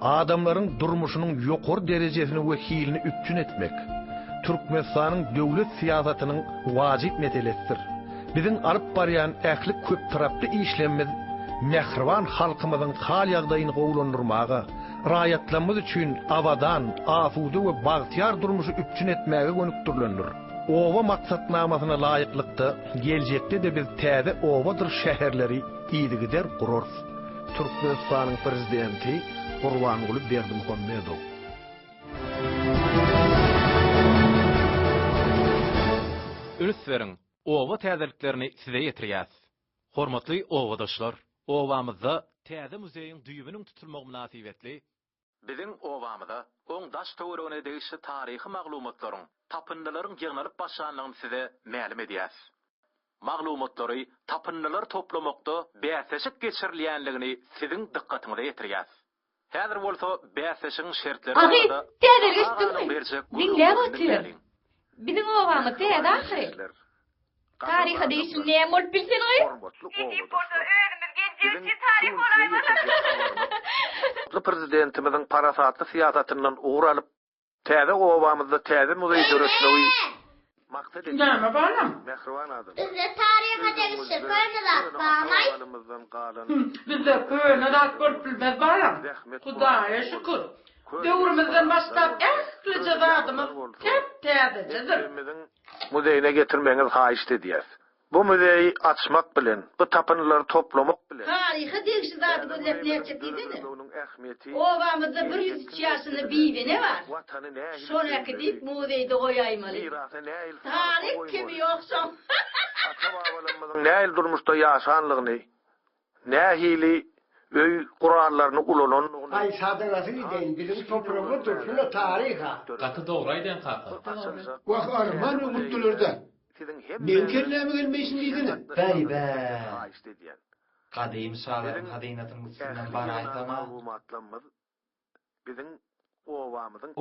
Adamlaryň durmuşynyň ýokary derejesini we hilini üpjün etmek, Türkmenistanyň döwlet syýasatynyň wajyp meselesidir. Biziň alyp barýan ähli köptaraply işlemimiz mähriban halkymyzyň hal-ýagdaýyny gowulandyrmaga, raýatlarymyz üçin abadan, asuda we bagtyýar durmuşy üpjün etmäge gönükdirilendir. Oba maksatnamasyna laýyklykda, geljekde-de biz täze obadyr şäherleri yzygider gurarys. Türkmenistanyň Prezidenti Gurbanguly Berdimuhamedow. Üns beriň, oba täzeliklerini size ýetirýäs. Hormatly obadaşlar, obamyzda täze muzeýiň düýbüniň tutulmagy mynasybetli, Biziň obamyza, oň daş-töweregine degişli taryhy maglumatlaryň, tapyndylaryň ýygnalyp başlandygyny size mälim edýäs. Maglumatlary, tapyndylary toplamakda bäsleşik geçirilýändigini siziň dykgatyňyza ýetirýäs. Häzir bolsa bäsleşigiň şertleri Agy, barada täzelik Saha aganyň eşitdiňmi? berjek Diňläp gürrüňlerini otyr. diňläliň. Biziň obamyz täze ahyry. Taryha degişli näme bolup bilsin gyz? Nesip bolsa özümiz geljek üçin taryh bolaýmaly. Hormatly Prezidentimiziň parasatly syýasatyndan ugur alyp, täze obamyzda täze muzeý döretmegi maksat edinýäris. Näme balam? Mähriban adam. Bizde taryha degişli köne zat barmaý? Bizde köne zat bolup bilmez balam. Hudaýa şükür. Döwrümizden başlap ählije zadymyz täp-täzejedir. Muzeýine getirmegiňizi haýyşt edýäs. Bu muzeýi açmak bilen, bu tapyndylary toplamak bilen, Taryha degişli zady gözläp nätjek diýsene. Obamyzda bir 103 ýaşynda bibene bar. Şony äkidip muzeýde goýaýmaly. Taryh kemi ýok şoň. Ata-babalarymyzyň nähili durmuşda ýaşanlygyny, nähili öý gurallaryny ulanandygyny, Aý sadagasy gideýin biziň topragymyz durşuna taryh-a. Gaty dogry aýdýaň kaka. Wah arman öňürtdiler-dä. Meň kelläme gelmeýşini diýsene. Bäý-bä! Gadymy şalaryň hazynasynyň üstünden baraýsam-a.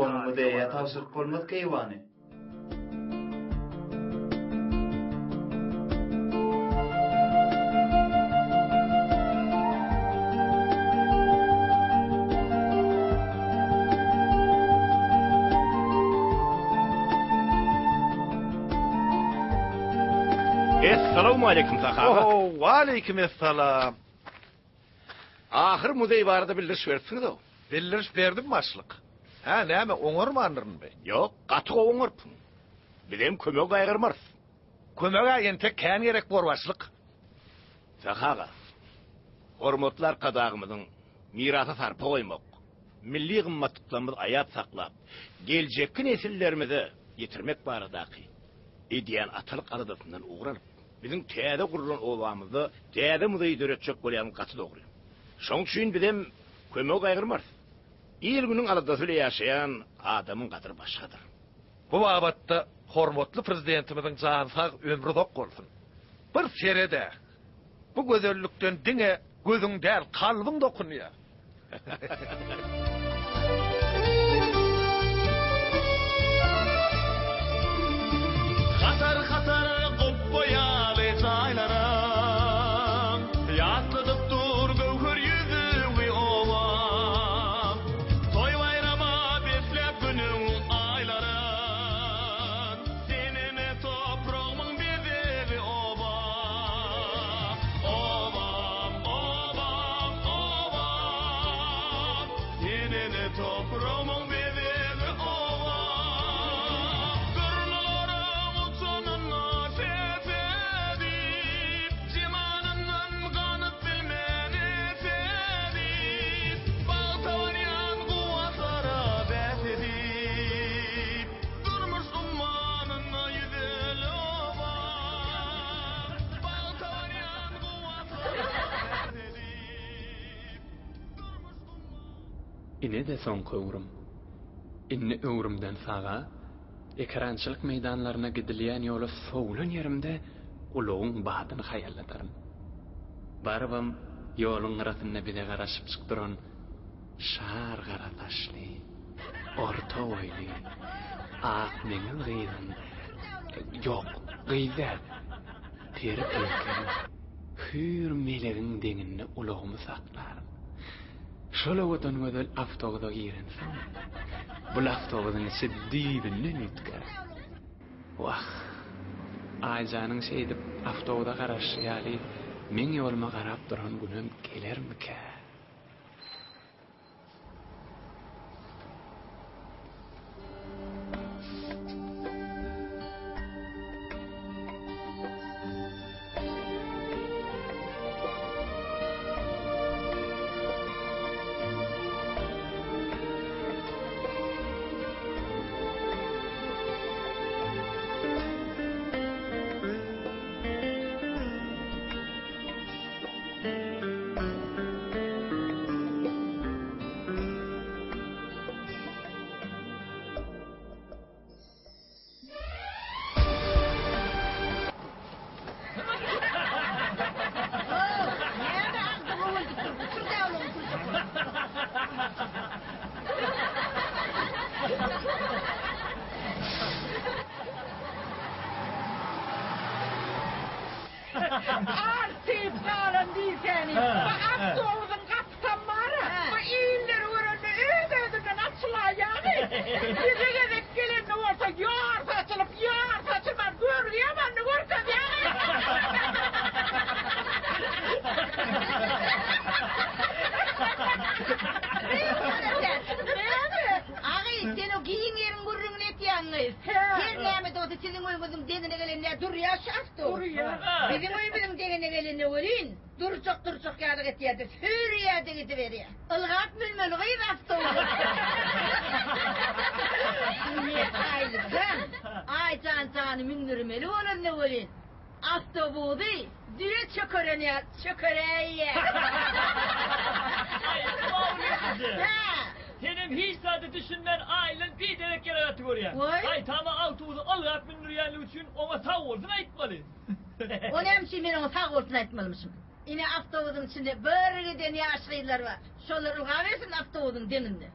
Ony muzeýe tabşyryp bolmaz keýwany. Essalawmaleýkim Sahy aga. Oho, waleýkim essalam. Ahyr muzeý barada bildiriş beripsiňiz-ow. Bildiriş berdim başlyk. Hä, näme, oňarmandyrynmy? Ýok, gaty gowy oňarypsyň. Bizem kömegi gaýgyrmarys. Kömeg-ä entek kän gerek bor başlyk. Sahy aga, hormatly Arkadagymyzyň mirasa sarpa goýmak, milli gymmatlyklarymyzy aýap saklap, geljekki nesillerimize ýetirmek baradaky edýän atalyk aladasyndan ugur alyp, biziň täze gurlan obamyzda täze muzeý döretjek bolýanyňyz gaty dogry. Şoň üçin bizem kömegi gaýgyrmarys. Il-günüň aladasy bile ýaşaýan adamyň gadyry başgadyr. Bu babatda hormatly Prezidentimiziň jany sag, ömri uzak bolsun. Bir sered-ä, bu gözellikden diňe gözüň däl, kalbyň dokunýar. Hatar-hatar gupba ýaly jaýlaram, Ýatladyp dur göwher ýüzügi obam. Toý-baýrama besläp günüň aýlaryn, Sen ene topragymyň bezegi obam. Obam, obam, obam, Sen ene topragymyň bezegi obam. Durnalaryň uçanynda ses edip, Jemalyndan ganyp bilmen esedip, Bagta barýan guwwatlara bäs edip, Durmuş ummanynda ýüzel obam. Bagta barýan guwwatlara bäs edip, Durmuş ummanynda. Ine-de soňky öwrüm. Indi öwrümden saga, ekerançylyk meýdanlaryna gidilýän ýola sowlan ýerimde ulagyň badyny haýalladaryn. Barybam ýoluň gyrasynda bize garaşypjyk duran şar gara saçly, orta boýly, ak meňiz gyzyň, ýok, gyz däl, peri-peýkeriň, hüýr melegiň deňinde ulagymy saklaryn. Şol owadan gözel awtobusa girensoň, bul awtobusyň içi düýbünden üýtgär. Wah, Aýjanyň şeýdip awtobusa garaşy ýaly meň ýoluma garap duran günem gelermikä? Artyp galan diýsäni. Bu awtobusyň gapysam bar-a, bu illeri görende öz-özünden açylaýýamy? Bize gezek gelende bolsa ýarysy açylyp, ýarysy açylman görgi ýamanyny görkezýäňi. Näme? Agy, sen o giň ýeriň gürrüňini etýäň gyz. Her näme-de bolsa siziň öýüňiziň deňine gelende durýar şu awtobus. Durýar. Biziň öýümiziň deňine gelende welin, durjak-durjak ýaly etýär-de, sürýär-de gidiberýär. Ylgap münmeli gyz awtobusa. Ine, Aýlyjan, Aýjan jany mündürmeli bolanda welin, Awtobusy düýe çökeren ýaly çökeräýýär. Aý, Mawlüdije, senem hiç zada düşünmän aýylan biderek ýere gaty görýäň. Gaýtama awtobusy ylgap mündürýänligi üçin oňa sag bolsun aýtmaly. O näme üçin men oňa sag bolsun aýtmalymyşym? Ine awtobusyň içinde bir giden ýaş gyzlar bar. Şolar ylgabersin awtobusyň deňinde.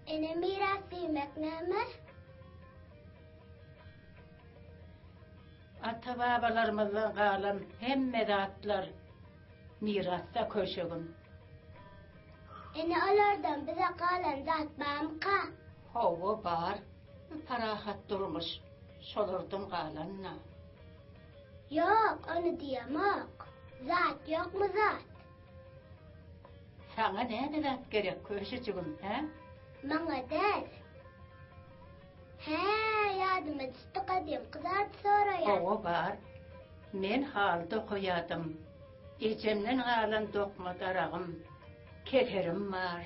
Ene miras diýmek näme? Ata-babalarymyzdan galan hemme zatlar mirasda köşegim. Ene olardan bize galan zat barmyka? Hawa bar. Parahat durmuş şolardan galan-da. Ýok, ony diýemok. Zat ýokmy zat? Saňa näme zat gerek köşejigim, hä? Maňa däl. Hä, ýadyma düşdi gadymky zady soraýan. Hawa bar. Men haly dokaýadym. Ejemden galan dokma daragym, keserim bar.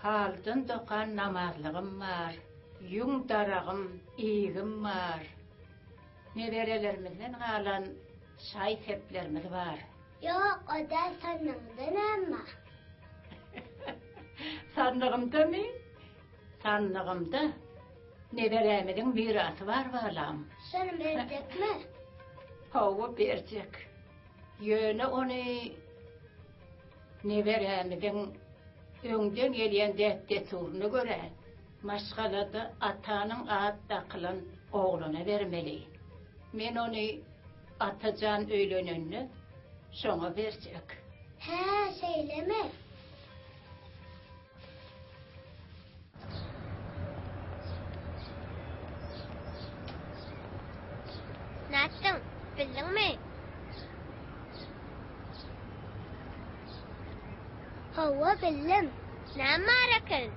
Halydan dokan namazlygym bar, ýüň daragym, igim bar. Neberelerimizden galan şaý-seplerimiz bar. Ýok, o däl, sandygyňda näme bar? Sandygymdamy? Sandygymda neberämiziň mirasy bar, balam. Şony berjekmi? Hawa, berjek. Ýöne ony neberämiziň öňden gelýän däp-dessuryna görä, maşgalada atanyň at dakylan ogluna bermeli. Men ony Atajan öýlenende şoňa berjek. Hä, şeýlemi? Nätdiň? Bildiňmi? Hawa, bildim. Näme bar eken?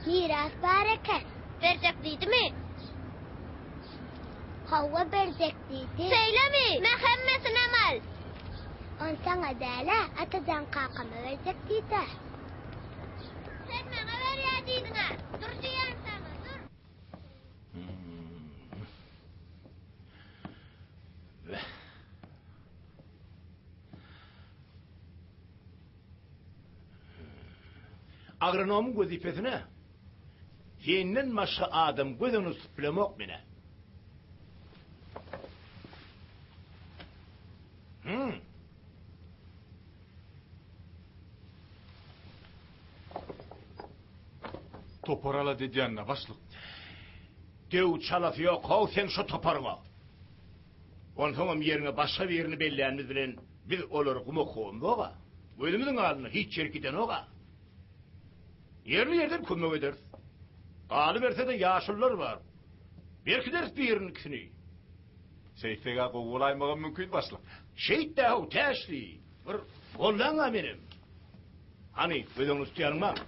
Miras bar eken. Berjek diýdimi? Hawa, berjek diýdi. Şeýlemi? Me hemmesinem al. Ony saňa däl-ä, Atajan kakama berjek diýdi. Sen maňa berýä diýdiň-ä. Dur diýýän saňa, dur. Agronomyň wezipesine senden başga adam göz öňünde tutup bilemok men-ä. Hum. Topar alada edýän-dä, başlyk. Döw çalasy ýok-how seň şo toparyňa. Onsoňam ýeriňe başga birini bellänimiz bilen biz olary guma kowamzog-a. Gözümiziň alnynda hiç ýerik gidenog-a. Ýerli-ýerden kömek ederis. Galyberse-de ýaşulular bar. Berkideris birini-ikisini. Şeýtseg-ä gowy bolaýmagam mümkin, başlyk. Şeýt-dä-how, Täşli. Bir goldaň-a menem. Hany, göz öňünde tutýanyň barmy?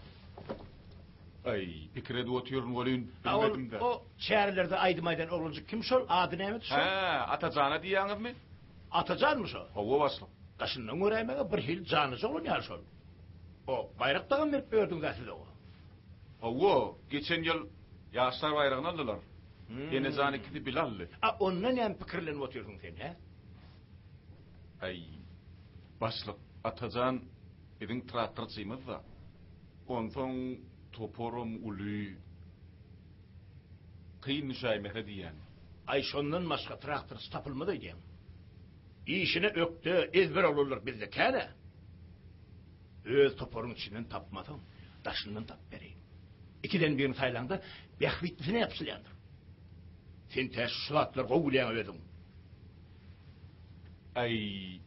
Aý, pikir edip otyryn welin, bilmedim-dä. O çärelerde aýdym aýdan oglanjyk kim şol? Ady nämedi şol? Hä, Atajana diýýäňizmi? Atajanmy şo? Hawa, başlyk. Daşyndan göräýmäge birhili janlyja oglan ýaly şol. O, baýrak dagam berip ýördüňiz-ä siz oňa. Hawa, geçen ýyl Ýaşlar baýragyny aldylar. Enejan ikisi bile aldy. A onda näme pikirlenip otyrsyň sen, hä? Aý, başlyk, Atajan biziň traktorçymyz-da. Onsoň toparam uly. Kyn düşäýmese diýýän. Aý, şondan başga traktorçy tapylmaz öýdýäň. Işine ökde, ezber oglanlar bizde kän-ä. Öz toparyň içinden tapmasaň, daşyndan tapyp bereýin. Ikiden birini saýlaňda, bähbitlisine ýapyşylýandyr. Sen tä şu zatlary gowy bilýäň özüň. Äý,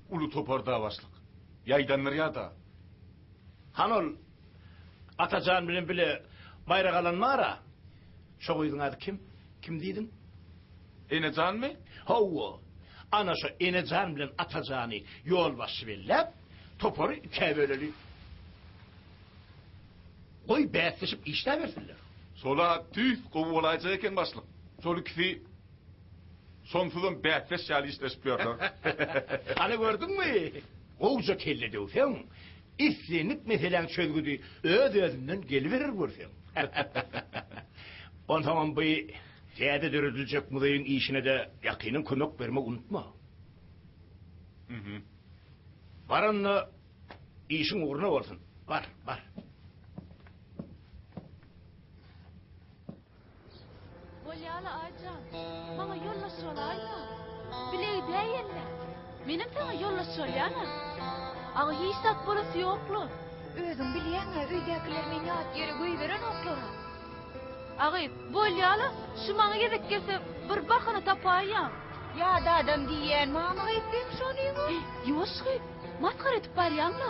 uly topar-da başlyk. Ýaýdandyrýa-da. Hany ol Atajan bilen bile baýrak alan bar-a? Şo gyzyň ady kim? Kim diýdiň? Enejanmy? Hawa. Ana şo Enejan bilen Atajany ýolbaşçy belläp, topary ikä böleli. Goý bäsleşip işläbersinler. Şol-a tüýs gowy bolaýjak eken başlyk. Şol ikisi şonsuzam bäsdeş ýaly işleşip ýörler. Ana gördüňmi? Gowja kelle döwseň, islendik meseläň çözgüdi öz-özünden geliberer görseň. Onsoňam bu täze dörediljek muzeýiň işine-de ýakyndan kömek bermegi unutma. Bar onda işiň ugruna bolsun. Bar, bar. Bolýa-la, Aýjan. Maňa ýoldaş bolaý-da. Bile gidäýeli-dä. Menem saňa ýoldaş bolýan-a. Aga hiç zat bolasy ýok-la. Özüň bilýäň-ä, öýdäkiler meni ýat ýere goýberenoklar-a. Agy, bolýa-la, şu maňa gezek gelse bir bahana tapaýýaň. Ýat adam diýýän mama gyz seň şonyňa. Ýuwaş gyz, masgara edip barýaň-la.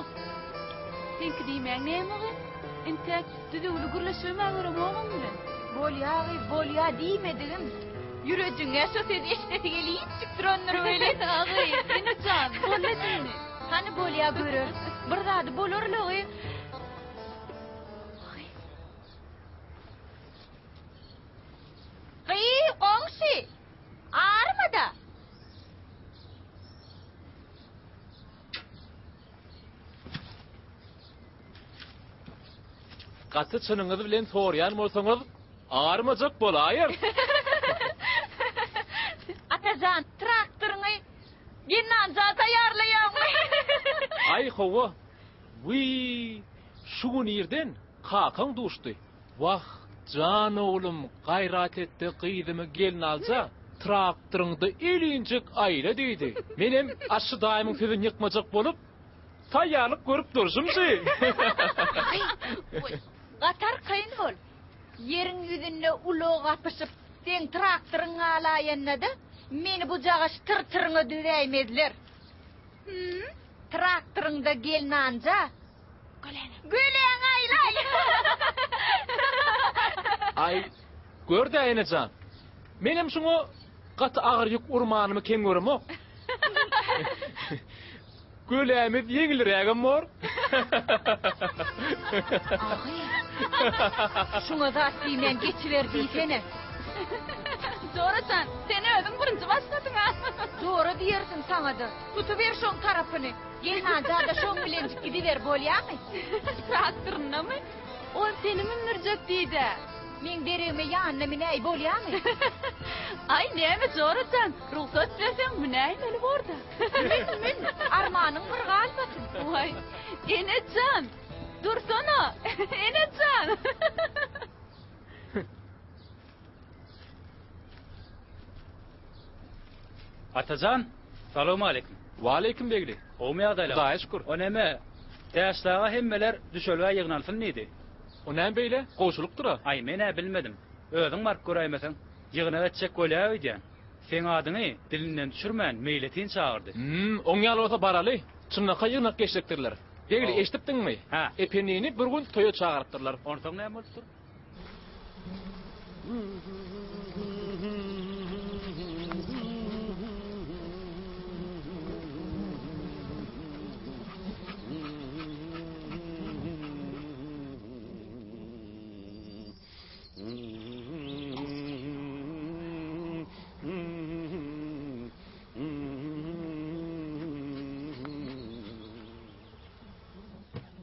Seňki diýmäň näme gyz? Intäk düzüwli gürleşibem-ä göremok oň bilen. Bolýa gyz, bolýa diýmedigim. Ýürejiňe şo sözi eşidesi gelipjik durandyr welin. Agy, ene jan, boldy indi. Hany bolýa göreris. Bir zady bolar-la gyz. Gyz, goňşy! Arma-da! Gaty çynyňyz bilen sorýan bolsaňyz, armajak bolaýarys. Atajan, traktoryňy gelnanja taýýarlaýaňmy? Aý, hawa. Wiý, şu gün irden kakaň duşdy. Wah, jan oglum, gaýrat et-de gyzymy gelnalja, traktoryňda elinjik aýla diýdi. Menem Aşşy daýymyň sözüni ýykmajak bolup, taýýarlyk görüp durşumşy. Aý, goý, gaty arkaýyn bol. Ýeriň ýüzünde ulag gapyşyp, seň traktoryň galaýanda-da, meni bujagaş tyr-tyryňa dözäýmezler. Hüm, traktoryňda gelnanja, Göläň aýlaý. Aý, gör-dä, ene jan. Menem şuňa gaty agyr ýük urmanymy kem göremok. Gölämiz ýeňilrägem bor. Agy, şuňa zat diýmän geçiber diýsene. Jora jan, sen özüň birinji başladyň-a. Jora diýersiň saňa-da. Tutuber şoň tarapyny. Gelnaljada şoň bilenjik gidiber bolýamy? Traktoryndamy? Ol seni mündürjek diýdä. Meň deregime ýanyna münäý bolýamy? Aý näme jora jan, rugsat berseň münäýmeli borda. Mün, mün, armanyň bir galmasyn. Waý, ene jan, dursana, ene jan. Atajan, salowmaleýkim. Waleýkim Begli. Gowumy ýagdaýlar? Hudaýa şükür. O neme, Täşli aga hemmeler düşelgä ýygnansyn diýdi. O näme beýle? Gowşulykdyr-a. Aý, men-ä bilmedim. Özüň baryp göräýmeseň, ýygnak etjek bolýa öýdýän. Seň adyňy dilinden düşürmän meýletin çagyrdy. Hüm, oň ýaly bolsa baraly. Çynlakaý ýygnak geçjekdirler. Begli, eşidipdiňmi? Hä. Ependini bir gün toýa çagyrypdyrlar. Onsoň näme bolupdyr?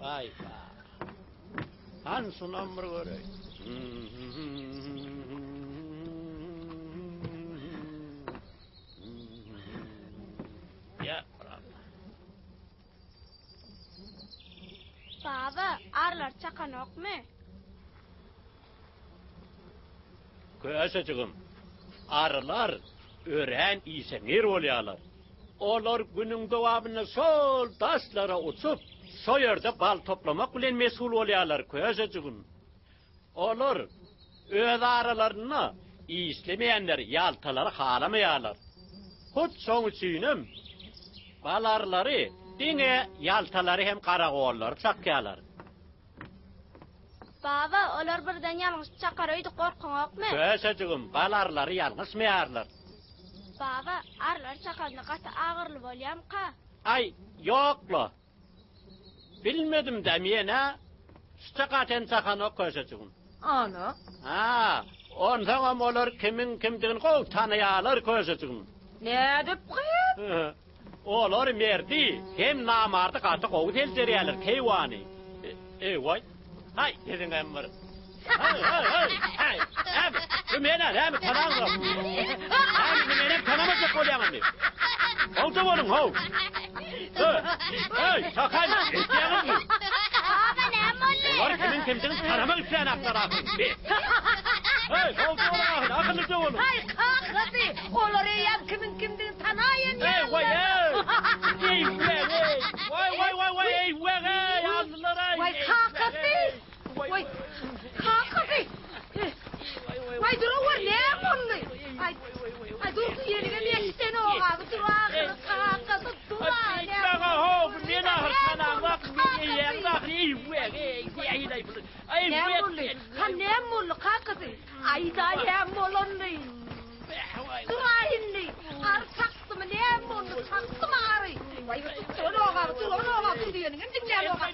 Aý-ba. Hany şunam bir göreýin. Ýa, Baba, arylar çakanokmy? Köşejigim, arylar örän işeňňir bolýarlar. Olar günüň dowamynda şol daşlara uçup, şo ýerde bal toplamak bilen meşgul bolýarlar, köşejigim. Olar öz aralarynda işlemeýänleri, ýaltalary halamaýarlar. Hut şoň üçinem bal arylary diňe ýaltalary hem garagollary çakýarlar. Baba, olar birden ýalňyş çakar öýdüp gorkaňokmy? Köşejigim, bal arylary ýalňyşmaýarlar. Baba, arylar çakanda gaty agyryly bolýamyka? Aý, ýok-la. Bilmedim-dä, men-ä şu çaka çen çakanok köşejigim. Ana. Ha, onsoňam olar kimiň kimdigini gowy tanaýarlar köşejigim. Nädip gyz? Olar merdi hem namardy gaty gowy seljerýärler, keýwany. Eý, waý. Haý, siziňem bir. Haý, haý, haý, haý. Näme? Bu men-ä, näme, tanaňzok. Näme, indi menem tanamajak bolýaňyzmy? Gowja boluň, how. Eý, çakaýma, eşidýäňizmi? Baba, näme boldy? Olar kimiň kimdigini tanamak isleýänaklar ahyryn. Be. Eý, gowja boluň ahyryn, akyllyja boluň. Haý, kakasy, olar eýýäm kimiň kimdigini tanaýan Eý, waý, eý. Eý, waý, eý. Waý, waý, waý, waý, eý, waý, eý, aldylar, eý. Waý, kakasy. Waý, kakasy. Waý, durawur, näme boldy? Aý, aý, dur, diýenigem eşidenok, abi, dur ahyry, kakasy, dur, aý, näme boldy? Men ahyry tanaňzok, men eýýäm ahyry, eý, waý, eý, eý, eý, Näme boldy? Han, näme boldy, kakasy? Aýda, näme bolanyny? Dur-a indi! Ary çakdymy, näme boldy, çakdymy ary? Waý, duranok-a, duranok-a, dur diýeniňem diňlänok-a.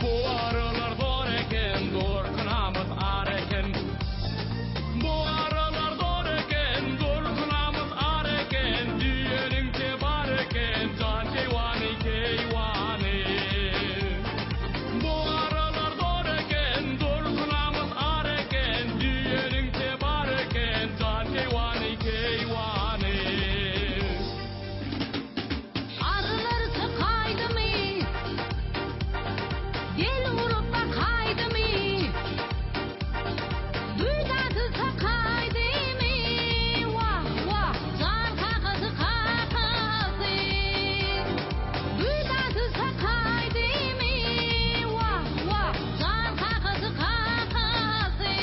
Bu aralar zor eken, durkunamyz ar eken. Bu aralar zor eken, durkunamyz ar eken. Diýeniňçe bar eken, jan keýwany, keýwany. Bu aralar zor eken, durkunamyz ar eken. Diýeniňçe bar eken, jan keýwany, keýwany. Arylar çykaýdymy? Del urup bakaýdymy? Duýdansyz çakaýdymy? Wah, wah, jan kakasy, kakasy. Duýdansyz çakaýdymy? Wah, wah, jan kakasy, kakasy.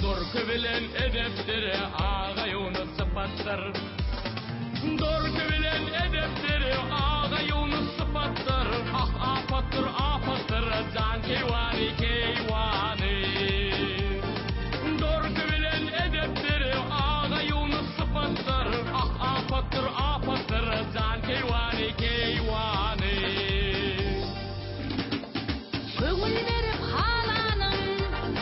Durky bilen edepdir, Agaýunus sypatdyr. Durky bilen edepdir, Agaýunus sypatdyr. Ah, apatdyr, apatdyr, jan keýwany, keýwany. Durky bilen edepdir, Agaýunus sypatdyr. Ah, apatdyr, apatdyr, jan keýwany, keýwany. Köňül berip halanym.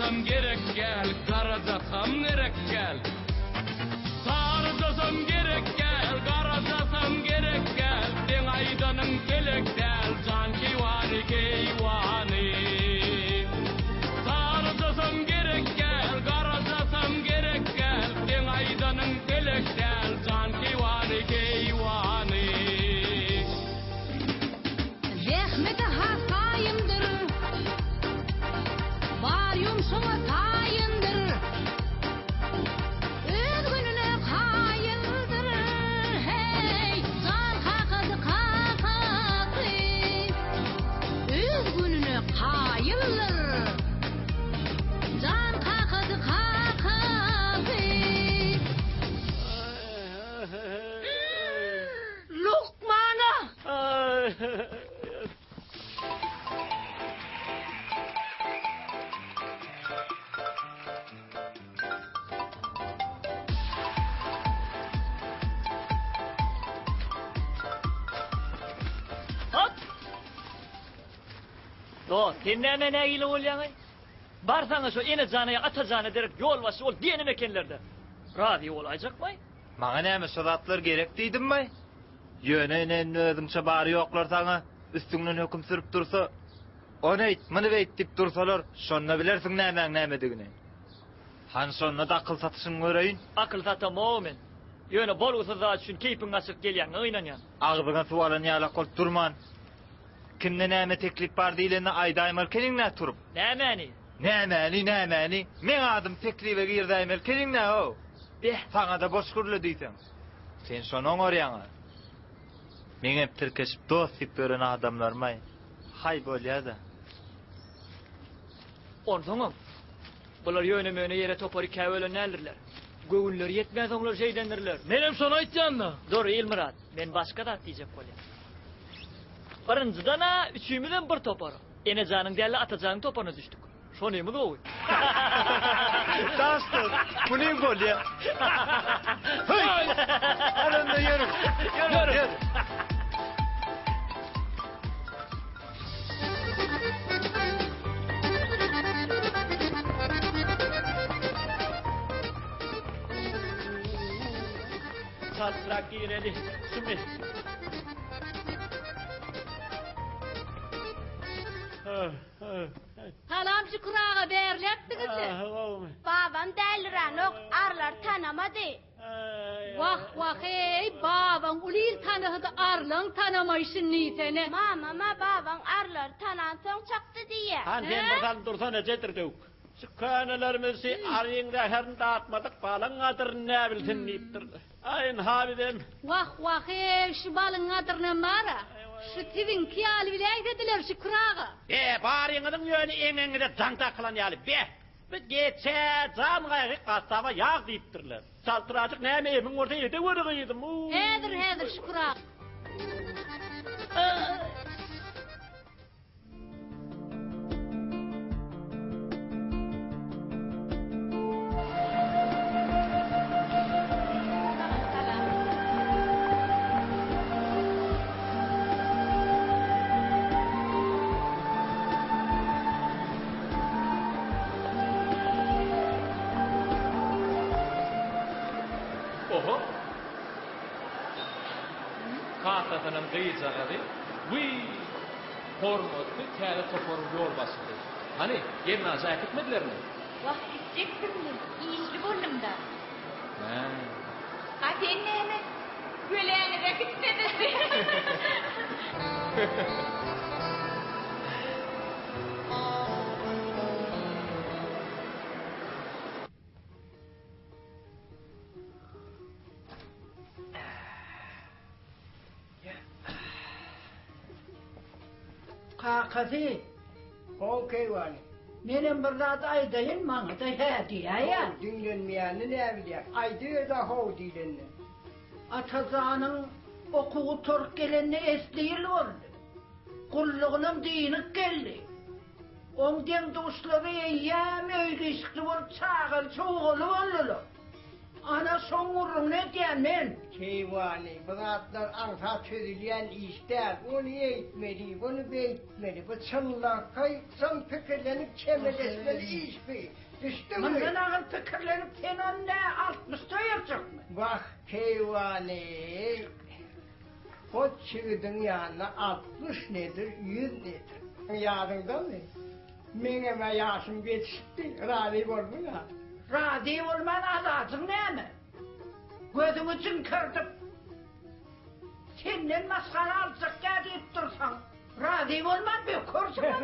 Saryjasam gerek gel, garajasam gerek gel. Saryjasam gerek gel, garajasam gerek gel. Seň aýdanyň telek däl, jan keýwany, keýwany. Saryjasam gerek gel, garajasam gerek gel. Seň aýdanyň telek däl, jan keýwany, keýwany. Zähmete has gaýymdyr. Bar ýumşuňa taýyndyr. Öz gününe kaýyldyr. Heý, jan kakasy kakasy. Öz gününe kaýyldyr. Jan kakasy kakasy. Lukmana! Hop! Dost, sen näme nägile bolýaň-aý? Barsaňa şo ene jana ýa ata jana derek ýolbaşçy bol diýenem ekenler-dä. Razy bolaýjakmaý? Maňa näme şo zatlar gerek diýdimmi? Ýöne ene indi özüňçe bary-ýoklar saňa üstüňden höküm sürüp dursa, ony eýt, muny beýt diýip dursalar, şonda bilersiň nämäň nämedigini. Hany şonda-da akyl satyşyňy göreýin. Akyl satamog men. Ýöne bolgusyz zat üçin keýpiň gaçyryp gelýäňe gynanýan. Agzyňa suw alan ýalak bolup durman, kimde näme teklip bar diýlende aýdaýmaly ekeniň-dä turup. Nämäni? Nämäni, nämäni? Meň adym teklibe girizäýmeli ekeniň-dä-ow. Beh. Saňa-da boş gürle diýseň. Sen şony oňarýaň-a. Meňem tirkeşip dost diýip ýören adamlarym-aý. Haý, bolýa-da. Onsoňam, bular ýöne-möne ýere topar ikä bölen däldirler. Göwünleri ýetmänsoňlar şeýdendirler. Menem şony aýtýan-da. Dur, Ilmyrat, men başga zat diýjek bolýan. Birinjiden-ä, üçümizem bir topar. Enejanyň däl-de, Atajanyň toparyna düşdük. Şonymyz gowy. Daşdyr, munym bolýa. Heý! Al onda ýörüň. Ýör. Çaltrak gireli. Şumy? Salam Şükür aga bärläpdiňizle. Babam däliränok, arlary tanamady. Wah wah eý babaň uly il tanasady arlaň tanamaýşyny diýsene. Mamama babaň arlary tanansoň çakdy diýýä. Han sen bir salym dursana Jedirdöwük. Şu könelerimiz şi aryň zäherini datmadyk balyň gadyryny näbilsin diýipdir. Aý ynha bizem. Wah wah eý şu balyň gadyrynam bara. Şu siziňki ýaly biläýsediler Şükür aga. Be baryňyzyň ýöne eňegiňize jaň dakylan ýaly be. Bi geçä jan gaýgy gassaba ýag diýipdirler. Çaltyrajyk näme emiň bolsa edeweri gyzym. Häzir häzir Şükür aga. Oho! Kakasynyň gyzjagazy, Wiý! Hormatly täze toparyň ýolbaşçysy. Hany, gelnaja äkitmedilermi? Wah, gitjekdim-le, işli boldum-da. Hä. A sen näme, göläňizi äkitmediňmi? Kakasy. How keýwany. Menem bir zat aýdaýyn, maňa-da hä diýäýä. How, diňlenmeýänini näbilýäň. Aýdyber-dä how diýlende. Atajanyň okuw gutaryp gelenine esli ýyl boldy. Gullugynam dynyp geldi. Oň deň-duşlary eýýäm öýli-işikli bolup çagaly-çugaly boldular. Ana şoň gürrüňini edýän men. Keýwany, bu zatlar aňsat çözülýän iş däl. Ony eýtmeli, buny beýtmeli. Bu çynlakaý çyn pikirlenip çemeleşmeli iş bi. Düşdüňmi? Mundan agyr pikirlenip sen ony nä altmyşda öýerjekmi? Wah, keýwany, goç ýigidiň ýanynda 60 nedir, 100 nedir? Ýadyňdamy? Meňem-ä ýaşym geçişipdi, razy bolduň-a? Razy bolman alajyň näme? Gözüňi jiňkerdip, senden başgany aljak däl diýip dursaň, razy bolman bökersiňem.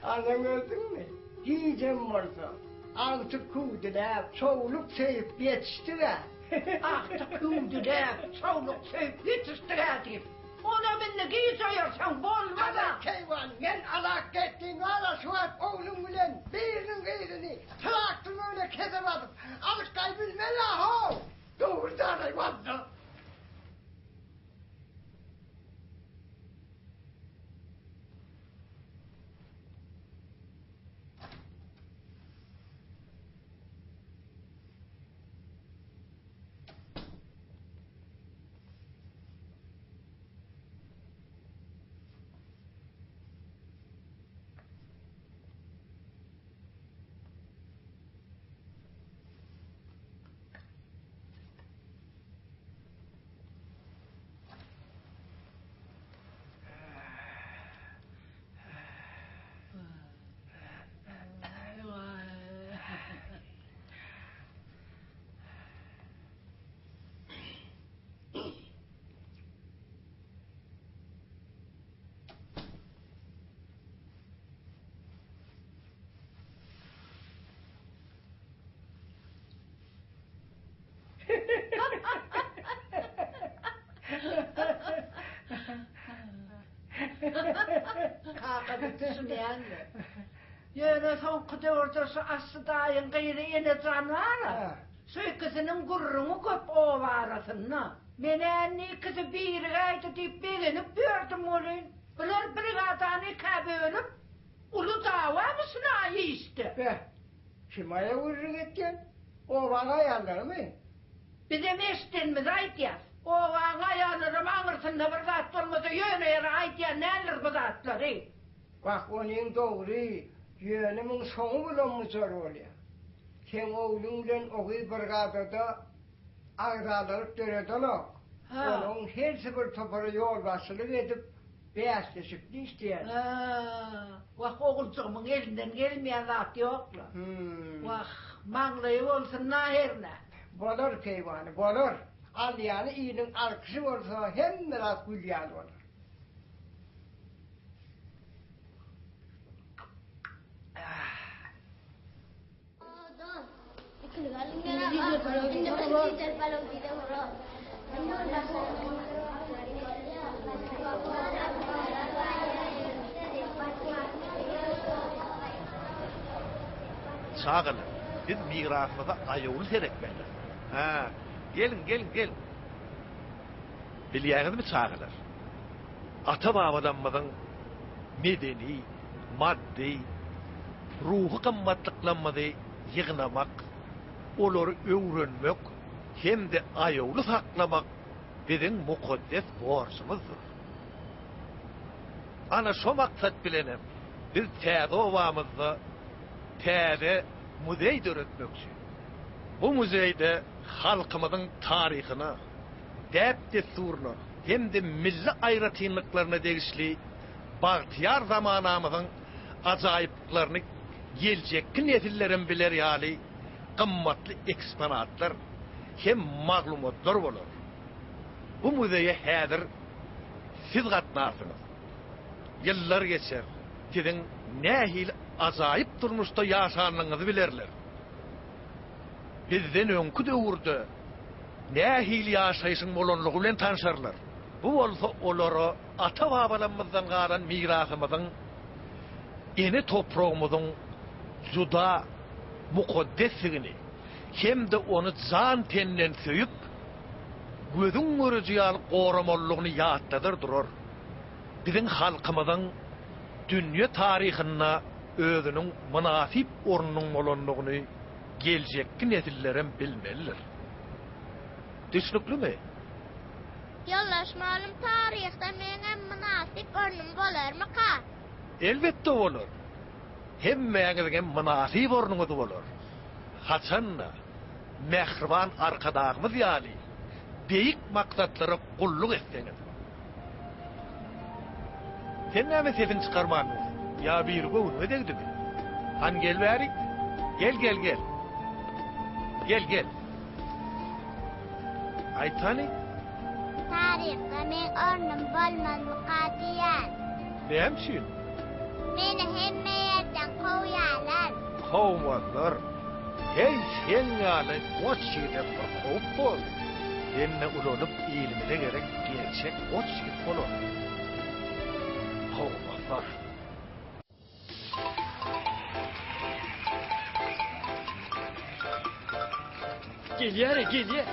Ana gördüňmi? Gijem bolsa, agtyk hüwdüläp, çowluk söýüp ýetişdig-ä. Agtyk hüwdüläp, çowluk söýüp ýetişdig-ä diýip, onam indi giç oýarsaň bolmaz-a. Ana, keýwany, men alak etdim, wala şu wagt ogluň bilen biriniň gyzyny traktoryň öňüne kesip atyp, alyp gaýybilmen-ä, how! Dogry danaý, walla. Kakasy düşünýändir. Ýöne soňky döwürde şu Asly daýyň gyzy Enejan bar-a, şu ikisiniň gürrüňi köp oba arasynda. Men-ä indi ikisi birigäýdi diýip begenip ýördüm welin, bular brigadany ikä bölüp, uly dawamyşyn-a işde. Beh, kim aýa gürrüň etýän? Obaň aýallarymy? Bizem eşidenimizi aýdýas. Obaň aýallaram aňyrsynda bir zat bolmasa ýöne ýere aýdýan däldir bu zatlary. Wah, onyň dogry, ýöne muň soňy bulam-bujar bolýar. Seň ogluň bilen o gyz brigadada agzalalyk döredenok. Olaryň hersi bir topara ýolbaşçylyk edip, bäsleşikli işleýärler. Hä, wah, oguljygymyň elinden gelmeýän zat ýok-la. Wah, maňlaýy bolsun-da hernä. Bolar, keýwany, bolar. Alýany iliň alkyşy bolsa, hemme zat gül ýaly bolar. Çagalar, biz mirasymyza aýawly seretmelidiris. Hä, geliň, geliň, geliň. Bilýäňizmi, çagalar, ata-babalarymyzyň medeni, maddy, ruhy gymmatlyklarymyzy ýygnamak, olary öwrenmek hem-de aýawly saklamak biziň mukaddes borjumyzdyr. Ana şo maksat bilenem biz täze obamyzda täze muzeý döretmekçi. Bu muzeýde halkymyzyň taryhyna, däp-dessuryna hem-de milli aýratynlyklaryna degişli bagtyýar zamanamyzyň ajaýyplyklaryny geljekki nesillerem biler ýaly gymmatly eksponatlar hem maglumatlar bolar. Bu muzeýe häzir siz gatnarsyňyz. Ýyllar geçer, siziň nähili ajaýyp durmuşda ýaşanlygyňyzy bilerler. Bizden öňki döwürde nähili ýaşaýşyň bolanlygy bilen tanşarlar. Bu bolsa olara ata-babalarymyzdan galan mirasymyzyň, ene topragymyzyň juda mukaddesdigini hem-de ony jan-tenden söýüp, gözüň göreji ýaly goramalydygyny ýatladar durar. Biziň halkymyzyň dünýe taryhynda özüniň mynasyp ornunyň bolandygyny. geljekki nesillerem bilmelidir. Düşnüklimi? Ýoldaş mugallym taryhda meňem mynasyp ornum bolarmyka? Elbetde bolar. Hemmäňiziňem mynasyp ornuňyz bolar. Haçan-da, mähriban Arkadagymyz ýaly beýik maksatlara gulluk etseňiz. Sen näme sesiňi çykarman dursuň? Ýa biri göwnüňe degdimi? Hany gel bärik. Gel, gel, gel. Gel, gel. Aýt hany. Taryhda meň ornum bolmazmyka diýýän. Näme üçin? Meni hemme ýerden kowýarlar. Kowmazlar. Heý, sen ýaly goç ýigidem bir kowup bol. Sende ulalyp ilimize gerek gerçek goç ýigit bolar. Kowmazlar. Gelýär-e, gelýär.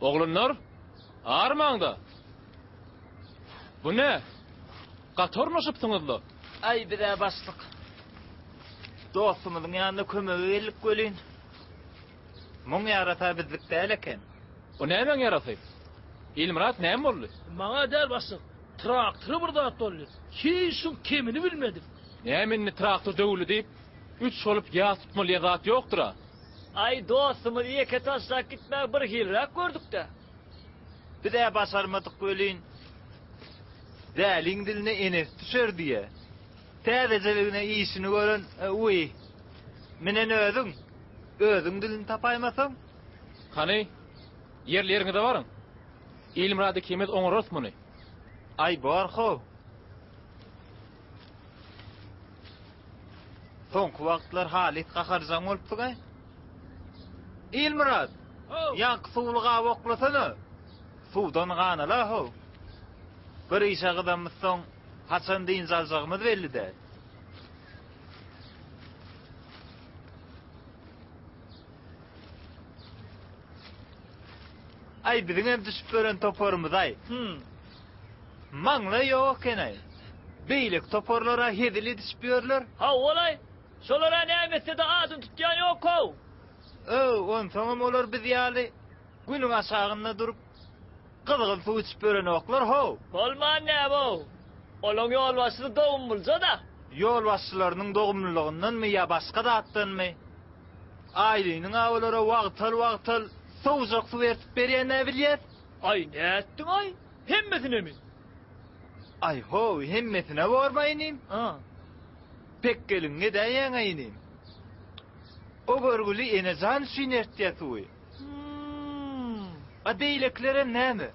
Oglanlar, armaň-da! Bu ne? Gaty ornaşypsyňyz-la. Aý, biz-ä başlyk. Dostumyzyň ýanyna kömege geldik welin, muň ýarasy-a bizlik däl eken. O nämäň ýarasy? Ilmyrat, näme boldy? Maňa däl, başlyk. Traktora bir zat boldy. Hiç şuň kemini bilmedik. Näme indi traktor döwüldi diýip, üç bolup ýas tutmaly diýen zat ýokdur-a. Aý, dostumyzy ýeke taşlap gitmäge birhiliräk gördük-dä. Biz-ä başarmadyk welin, däliň diline enesi düşer diýýä. Täzejeligine işini gören, wiý, minen özüň, özüň dilini tapaýmasaň. Hany, ýerli-ýeriňize baryň. Ilmyrat ikimiz oňararys muny. Aý, bor-how. Soňky wagtlar halys gaharjaň bolupsyň-aý. Ilmyrat! Ýaňky suwly gaby oklasana. Suwdan ganala-how. Bir işe gyzamyzsoň, haçan dynç aljagymyz belli däl. Aý, biziňem düşüp ýören toparymyz-aý. Maňlaý ýok eken-aý. Beýleki toparlar-a hezil edişip ýörler. Hawa-laý, şolar-a näme etse-de adyny tutýan ýok-how. Öw, onsoňam olar biz ýaly günüň aşagynda durup, gyzgyn suw içip ýörenoklar-how. Bolman näme-ow. Olaň ýolbaşçysy dogumlyja-da. Ýolbaşçylarynyň dogumlylygyndanmy ýa başga zatdanmy, Aýlynyň-a olara wagtal-wagtal sowujak suw ertip berýän-ä bilýäs. Aý, nätdiň-aý? Hemmesinemi? Aý how, hemmesine borma inim. Pekgeliňi edäýýäň-ä inim. O görgüli Enejan üçin ertýä suwy. A beýlekilerem näme?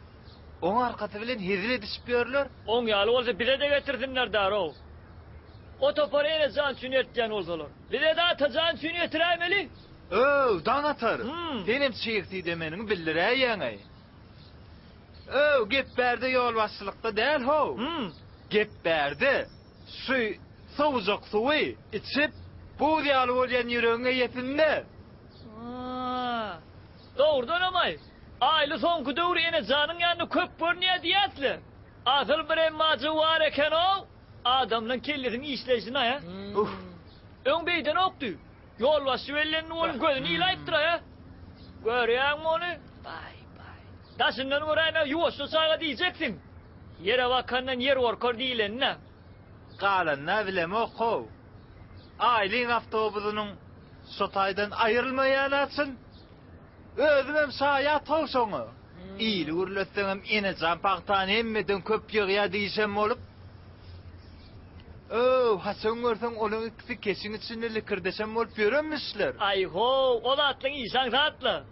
Oň arkasy bilen hezil edişip ýörler. Oň ýaly bolsa bize-de getirsinler darow. O topary Enejan üçin ertýän bolsalar. Bize-de Atajan üçin getiräýmeli. Öw, Daňatar, senem çyg siýdemeniňi bildiräýýäň-äý. Öw, gep bärde ýolbaşçylykda däl how. Gep bärde şu sowujak suwy içip, buz ýaly bolýan ýüregiň eýesinde. Dogrudanam-aý, Aýly soňky döwür Enejanyň ýanynda köp görünýär diýýäs-le. Asyl bir emmajygy bar eken-ow. Adamlaň kellesiniň işleýşini-aý. Öň beýdenokdy. Ýolbaşçy bellendi onuň gözüni ýylaýypdyr-a. Görýäňmi ony? Baý-baý. Daşyndan göräýmäge ýuwaşja çaga diýjeksiň. Ýere bakandan ýer gorkar diýlenine. Galanyna bilemok-how. Aýlyň awtobusynyň şo taýdan aýrylmaýany-a çyn. Özümem şaýat-how şoňa. Ili gürletseňem Enejan pagtany hemmeden köp ýygýa diýşem bolup. Öw, haçan görseň olaň ikisi keşiň içinde likirdeşen bolup ýörenmişler. Aý-how, o zatlaň işi aňsat-la.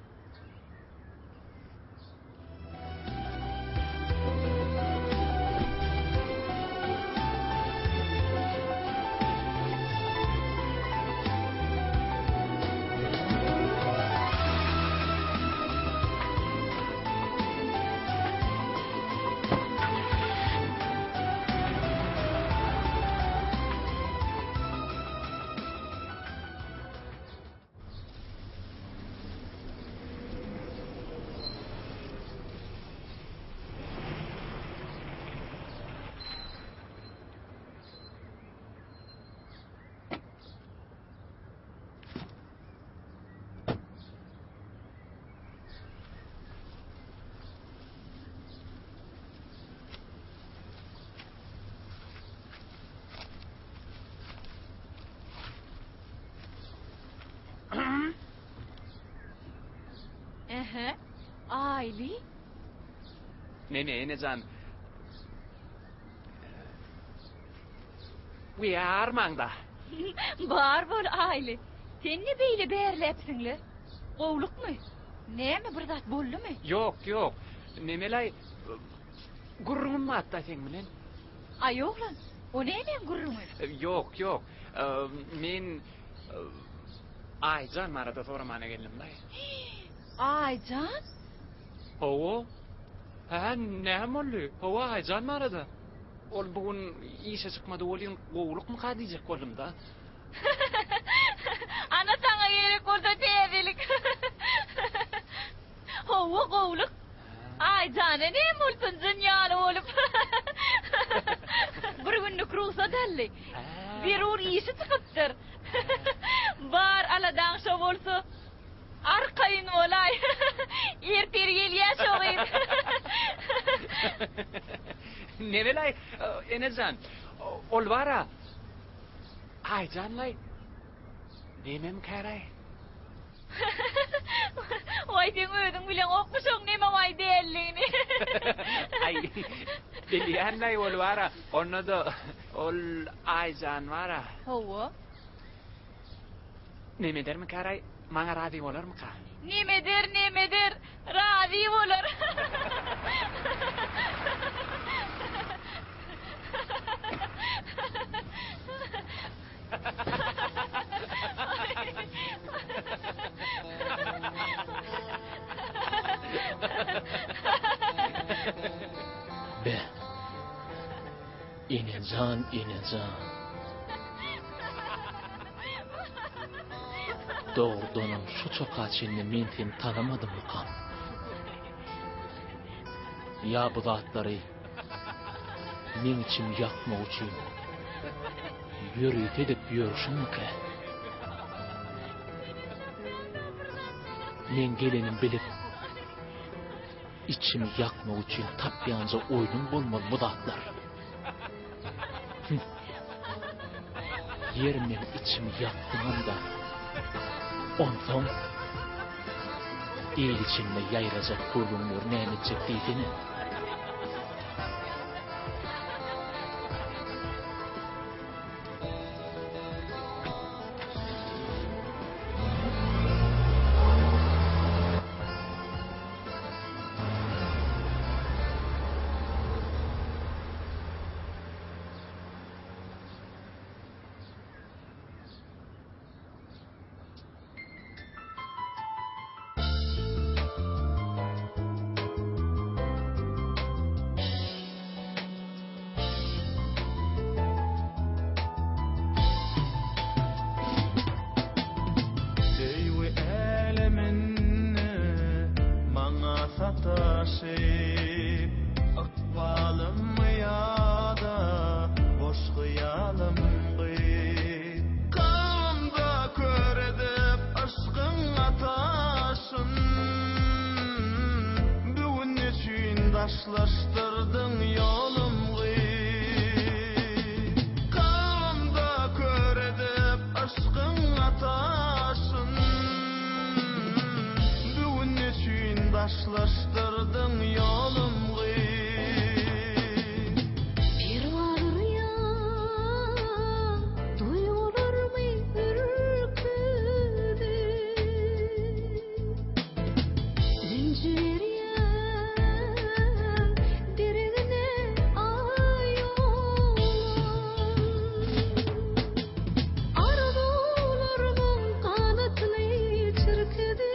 Ähä. Aýly. Neme, ene jan. Wiý, armaň-da. Bar bol, Aýly. Sen ne beýle bärläpsiň-le? Gowlukmy? Näme, bir zat boldumy? Ýok, ýok. Nemelaý, gürrüňim bar-da seň bilen. Aý, oglan, o nämäň gürrüňi? Ýok, ýok. Men Aýjan barada soramana geldim-laý. Aýjan? Hawa. Hä, näme boldy? Hawa, Aýjan barada. Ol bu gün işe çykmady welin, gowulykmyka diýjek boldum-da. Ana saňa gerek bolsa täzelik. Hawa, gowulyk. Aýjana näme bolsun jyn ýaly bolup. Bir günlük rugsat aldy. Zerur işi çykypdyr. Bar aladaň şo bolsa. Arkaýyn bolaý. Ertir gelýä şo gyz. Nebelaý, enejan, ol bar-a, Aýjanlaý, nememkäraý? Waý, seň özüň bileňokmy şoň neme-waý däldigini? Aý, bilýän-laý ol bar-a, onda-da ol Aýjan bar-a. Hawa. Neme edermikäraý, maňa razy bolarmyka? Neme eder, neme eder, razy bolar. Be. Enejan, enejan. Dogrudanam şu çaka çenli men seni tanamadymmykam? Ýa bu zatlary meň içimi ýakmak üçin ýörite edip ýörşüňmikä? Meň gelenim bilip, Içimi ýakmak üçin tapýanja oýnuň bolmaly bu zatlar. Hüm. Ýer meň içimi ýakdyňam-da. Onsoň il içinde ýaýrajak gürrüňleri näme etjek diýsene. Söýgi äleminde maňa sataşyp, Ykbalym ýa-da boş hyýalym gyz. Kalbymda kör edip yşkyň ataşyn, Bu gün neçüýn daşlaşdyrdyň ýolum gyz. Kalbymda kör edip yşkyň ataşyn, Bu gün neçüýn daşlaşdyrdyň ýolum gyz. Perwana ýa duýgularmy ürküzdi. Ünji berýän deregine aý oglan. Arzuwlarmyň ganatyny çirkedi.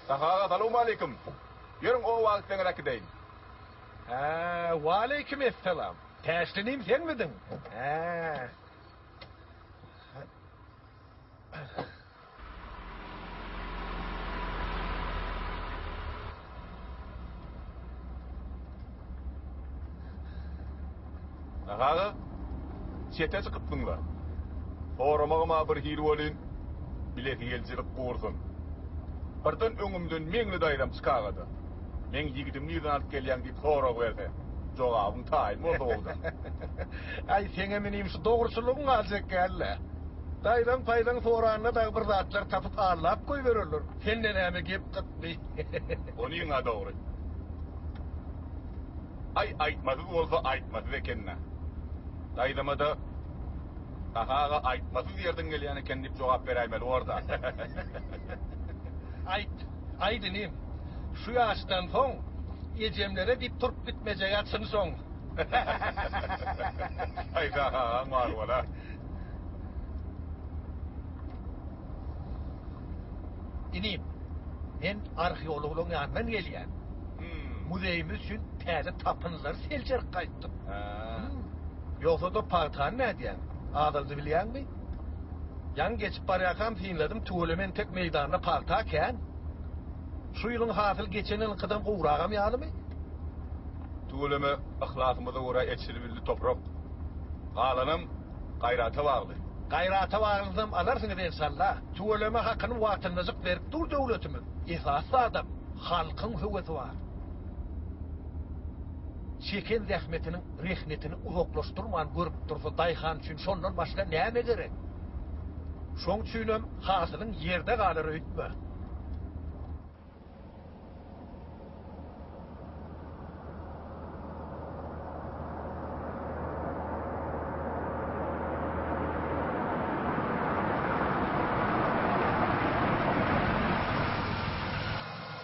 Sahy aga, salowmaleýkim. Ýörüň oba gitseňiz äkideýin. Hä, waleýkim essalam. Täşli inim senmidiň? Hä. Sahy aga, çete çykypsyň-la. Soramagym-a bir hili welin, bilesigelijilik gursun. Birden öňümden Meňli daýzam çykaga-da, Meň ýigidimi nirden alyp gelýäň diýip sorag berse, jogabyň taýyn bolsa gowuda. Aý, seňem inim şu dogruçyllygyň galjak däl-le. Daýzaň-paýzaň soranda dagy bir zatlar tapyp aldap goýbererler. Sende näme gep gytmy? Onyň-a dogry. Aý, aýtmasyz bolsa aýtmasyz eken-dä. Daýzama-da Sahy aga aýtmasyz ýerden gelýän eken diýip jogap beräýmeli bor-da. Aýt, aýt inim. Şu ýaşdan soň ejemlere diýip turup gitmejeg-ä çyn şoň. Aý, Sahy agaň bar bol-a. Inim, men arheologlaryň ýanyndan gelýän. Muzeýimiz üçin täze tapyndylary seljerip gaýtdym. Ýogsa-da pagtany nädýäň? Azaldy bilýäňmi? Ýaňy geçip barýarkam synladym, tüweleme entek meýdanda pagta kän. Şu ýylyň hasyly geçen ýylyňkydan gowragam ýalymy? Tüweleme yhlasymyza görä eçilibildi toprak. Galanam gaýrata bagly. Gaýrata baglysam alarsyňyz enşalla. Tüweleme hakyny wagtyndajyk berip dur döwletimiz. Esasy zadam halkyň höwesi bar. Çeken zähmetiniň rehnetini uzaklaşdyrman görüp dursa daýhan üçin şondan başga näme gerek? Şoň üçinem hasylyň ýerde galar öýtme.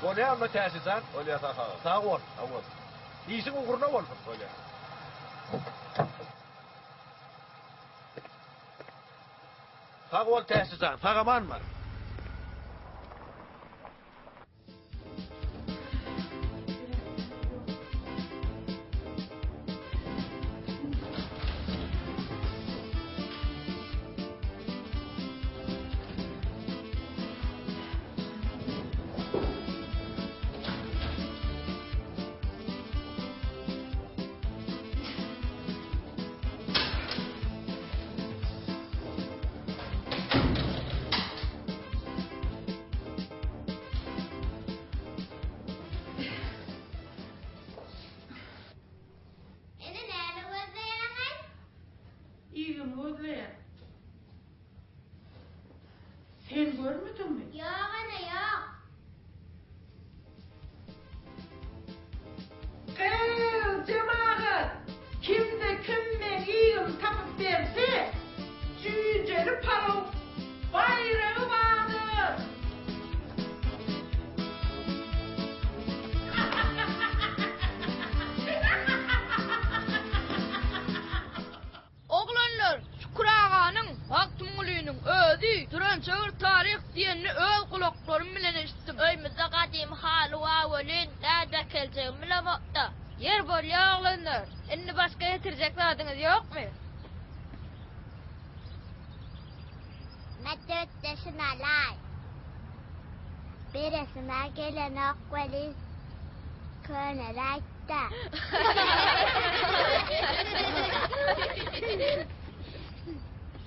Bolýa onda Täşli jan. Bolýa sag aga. Sag bol. Sag bol. Işiň ugruna bolsun. Bolýa. Sag bol Täşli jan. Sag aman bar. Ene näme gözleýäňaý? Igimi gözleýän. Sen görmediňmi? Ýok ene ýok. Gyz, jemagat! Kimde kim meň igimi tapyp berse, jüýjeli palaw baýragy bardyr! Oglanlar, Şükür aganyň, Magtymgulynyň özi Türençe bir taryh diýenini öz gulaklarym bilen eşitdim. Öýmüzde gadymy haly bar welin, nädip äkeljegimi bilemok-da. Ýer bolýa oglanlar, indi başga getirjek zadyňyz ýokmy? Mätdötde şuny alaý. Beresim-ä gelenok welin, köneläýtdä.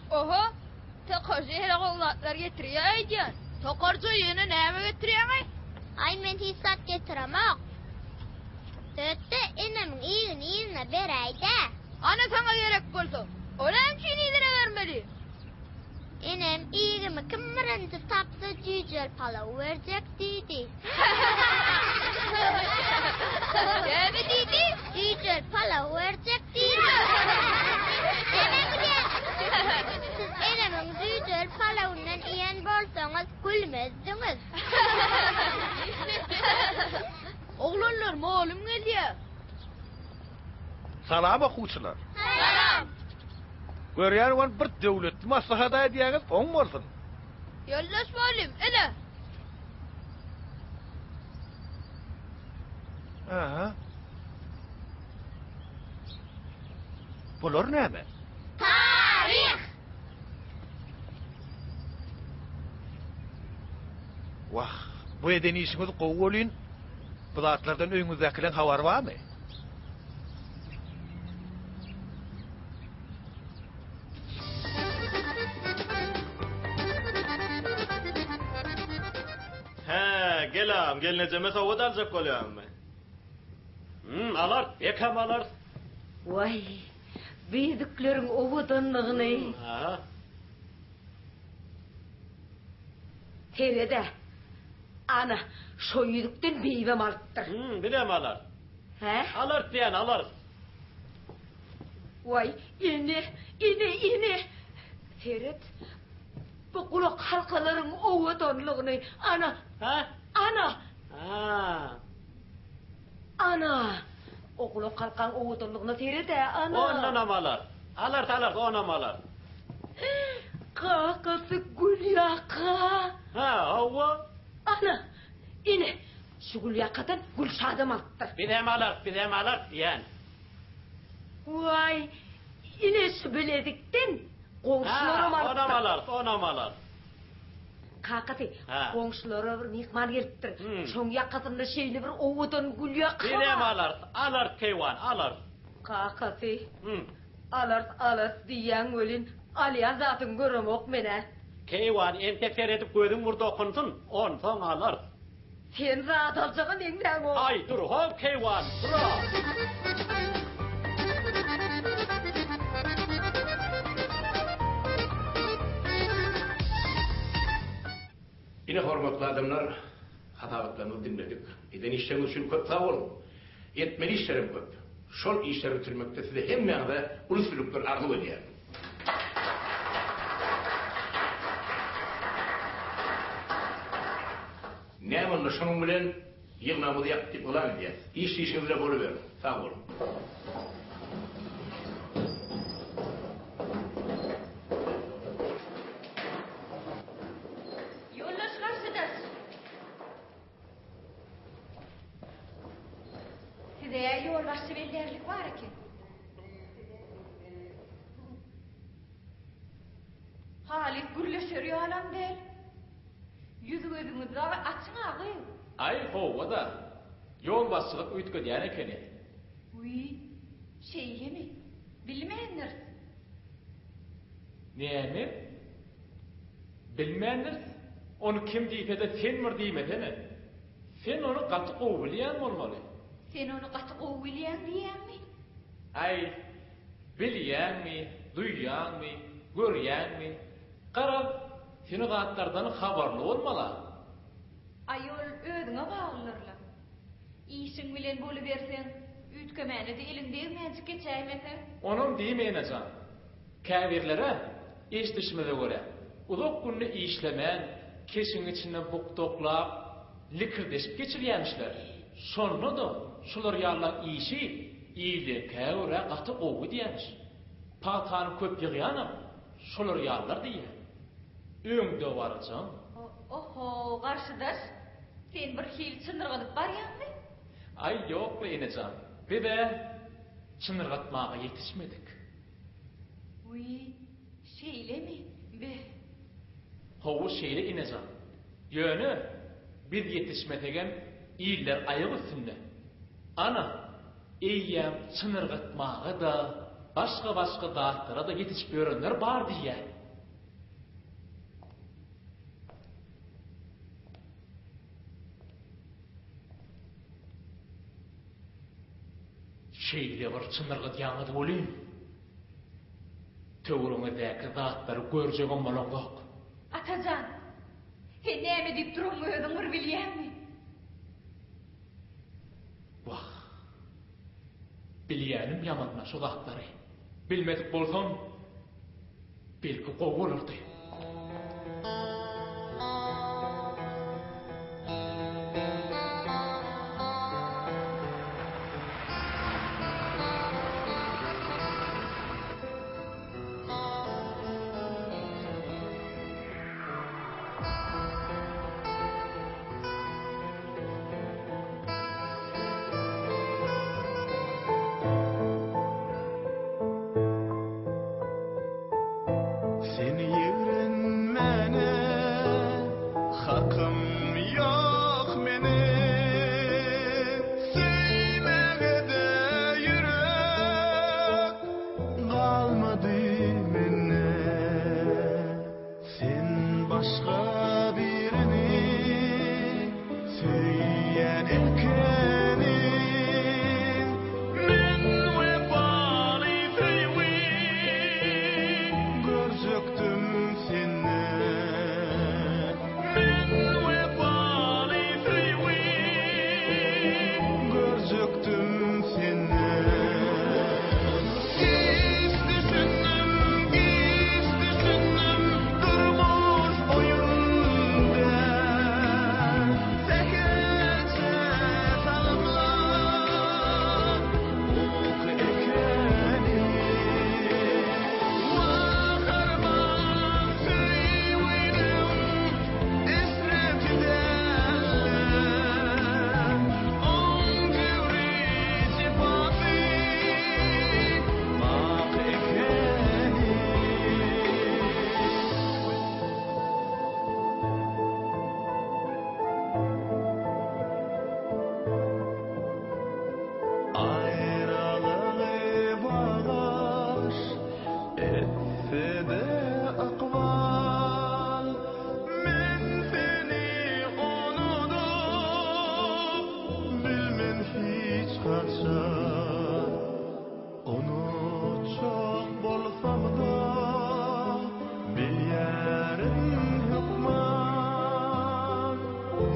Oho, tokarja ýene gowy zatlar getirýä öýdýän. Tokarja ýene näme getirýäň-aý? Aý, men hiç zat getiremok. Dötde, enemiň igini yzyna beräý-dä. Ana saňa gerek bolsa, o näme üçin yzyna bermeli? Enem igimi kim birinji tapsa jüýjeli palaw berjek diýdi. Näme diýdi? Jüýjeli palaw berjek diýdi. Näme gülýäňiz? Siz enemiň jüýjeli palawyndan iýen bolsaňyz gülmezdiňiz. Oglanlar, mugallym gelýär. Salam okuwçylar. Salam. Görýän ol bir döwletli maslahat aýdýaňyz, oň bolsun. Ýoldaş mugallym, ine. Aha. Bular näme? Taryh! Wah, bu eden işiňiz gowy welin, bu zatlardan öýüňizdäkileň habary barmy? Hä, gel agam, gelnejeme sowgat aljak bolýaňmy? Hüm, alarys, bekam alarys. Waý, bu ýüzükleriň owadanlygyny. Aha. Seret-ä, ana, şo ýüzükden beýibem alypdyr. Hüm, bizem alarys. Hä? Alarys diýýän, alarys. Waý, ene, ene, ene! Seret, bu gulak halkalaryň owadanlygyny, ana, Hä? ana! Ha. Ana! O gulak halkaň owadanlygyna seret-ä, ana! Ondanam alarys. Alarys, alarys, onam alarys. Kakasy gülýaka! Hä, hawa. Ana, ine, şu gülýakadan Gülşadam alypdyr. Bizem alarys, bizem alarys diýýän. Waý, ine şu bilezikden goňşularam Hä, alypdyr. onam alarys, onam alarys. Kakasy, Hä. goňşulara bir myhman gelipdir. Şoň ýakasynda şeýle bir owadan gülýaka bar. Bizem alarys, alarys keýwan, alarys. Kakasy, alarys, alarys diýýäň welin, alýan zadyňy göremok men-ä. Keýwan, entek seredip gözüň bir dokunsyn, onsoň alarys. Sen zat aljaga meňzäňok. Aý, dur how, keýwan, dur-a! Ine, hormatly adamlar, hasabatlaryňyzy diňledik. Eden işleriňiz üçin köp sag boluň. Etmeli işlerem köp. Şol işleri bitirmekde size hemmäňize uly üstünlikler arzuw edýärin. Näme onda şonuň bilen ýygnagymyzy ýapyk diýip yglan edýäs. Iş işiňiz bilen boluberiň. Sag boluň. Ýoldaş garşydaş. Size ýolbaşçy bellärlik bar eken. Halys gürleşer ýalam däl. Ýüz-gözüňizi dagy açyň-a, gyz. Aý, hawa-da. Ýolbaşçylyk üýtgedýän ekeni. Wiý, şeýlemi? Bilmändiris. Näme? Bilmändiris? Ony kim diýse-de sen bir diýmesene. Sen ony gaty gowy bilýän bolmaly. Sen ony gaty gowy bilýäň diýýäňmi? Aý, bilýäňmi, duýýaňmy, görýäňmi? Garaz, sen o zatlardan habarly bolmal-a. Aý ol özüňe baglydyr-la. Işiň bilen boluberseň, üýtgemäne-de eliň degmänjik geçäýmese. Onam diýme enejan. Käbirlere, eşidişimize görä, uzak günde işlemän, keşiň içinde bukdaklap, likirdeşip geçirýämişler. Şonda-da şular ýalylaň işi ildekä görä gaty gowy gidýämiş. Pagtany köp ýygýanam Şolar ýalylar diýýä. Öňdebaryjam. Oho, garşydaş, sen bir hili çynyrgadyp barýaňmy? Aý, ýok-la, enejan, biz-ä çynyrgatmaga ýetişmedik. Wiý, şeýlemi? Be. Hawa, şeýle, enejan. Ýöne, biz ýetişmesegem, iller aýak üstünde. Ana, Eýýäm çynyrgatmaga-da, başga-başga zatlara-da ýetişip ýörenler bar diýýär. Şeýle bir çynyrgadýaňyz welin, töweregiňizdäki zatlary görjegem bolaňzok. Atajan, sen näme diýip duranyňy özüň bir bilýäňmi? Wah. Bilýänim ýamanla şo zatlary. Bilmedik bolsam, belki gowy bolardy. Hakym ýok meniň söýmäge-de ýürek galmady mende. Sen başga birini söýýän ekeniň. Men wepaly söýgi görjekdim senden. Men wepaly söýgi görjekdim senden. Giç düşündim, giç düşündim, durmuş oýun däl. Sähelçe salymlyk uky ekeni. Wah arman söýginiň eşreti däller. Oň jebri jepasy baky ekeni. Aýralygy bagaş etse-de ykbal, Men seni unudyp bilmen hiç haçan. Unutjak bolsam-da, bilýärin hökman,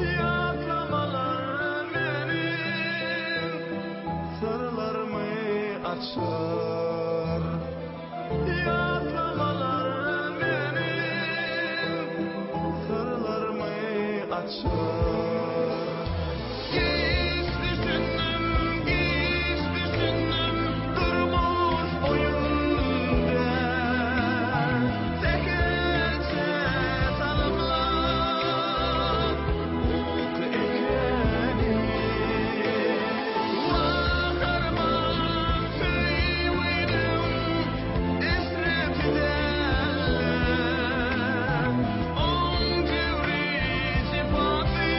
Ýatlamalar meniň syrlarymy açar. Ýatlamalar meniň syrlarymy açar. Giç düşündim, giç düşündim, durmuş oýun däl. Sähelçe salymlyk uky ekeni. Wah arman söýginiň eşreti däller. Oň jebri jepasy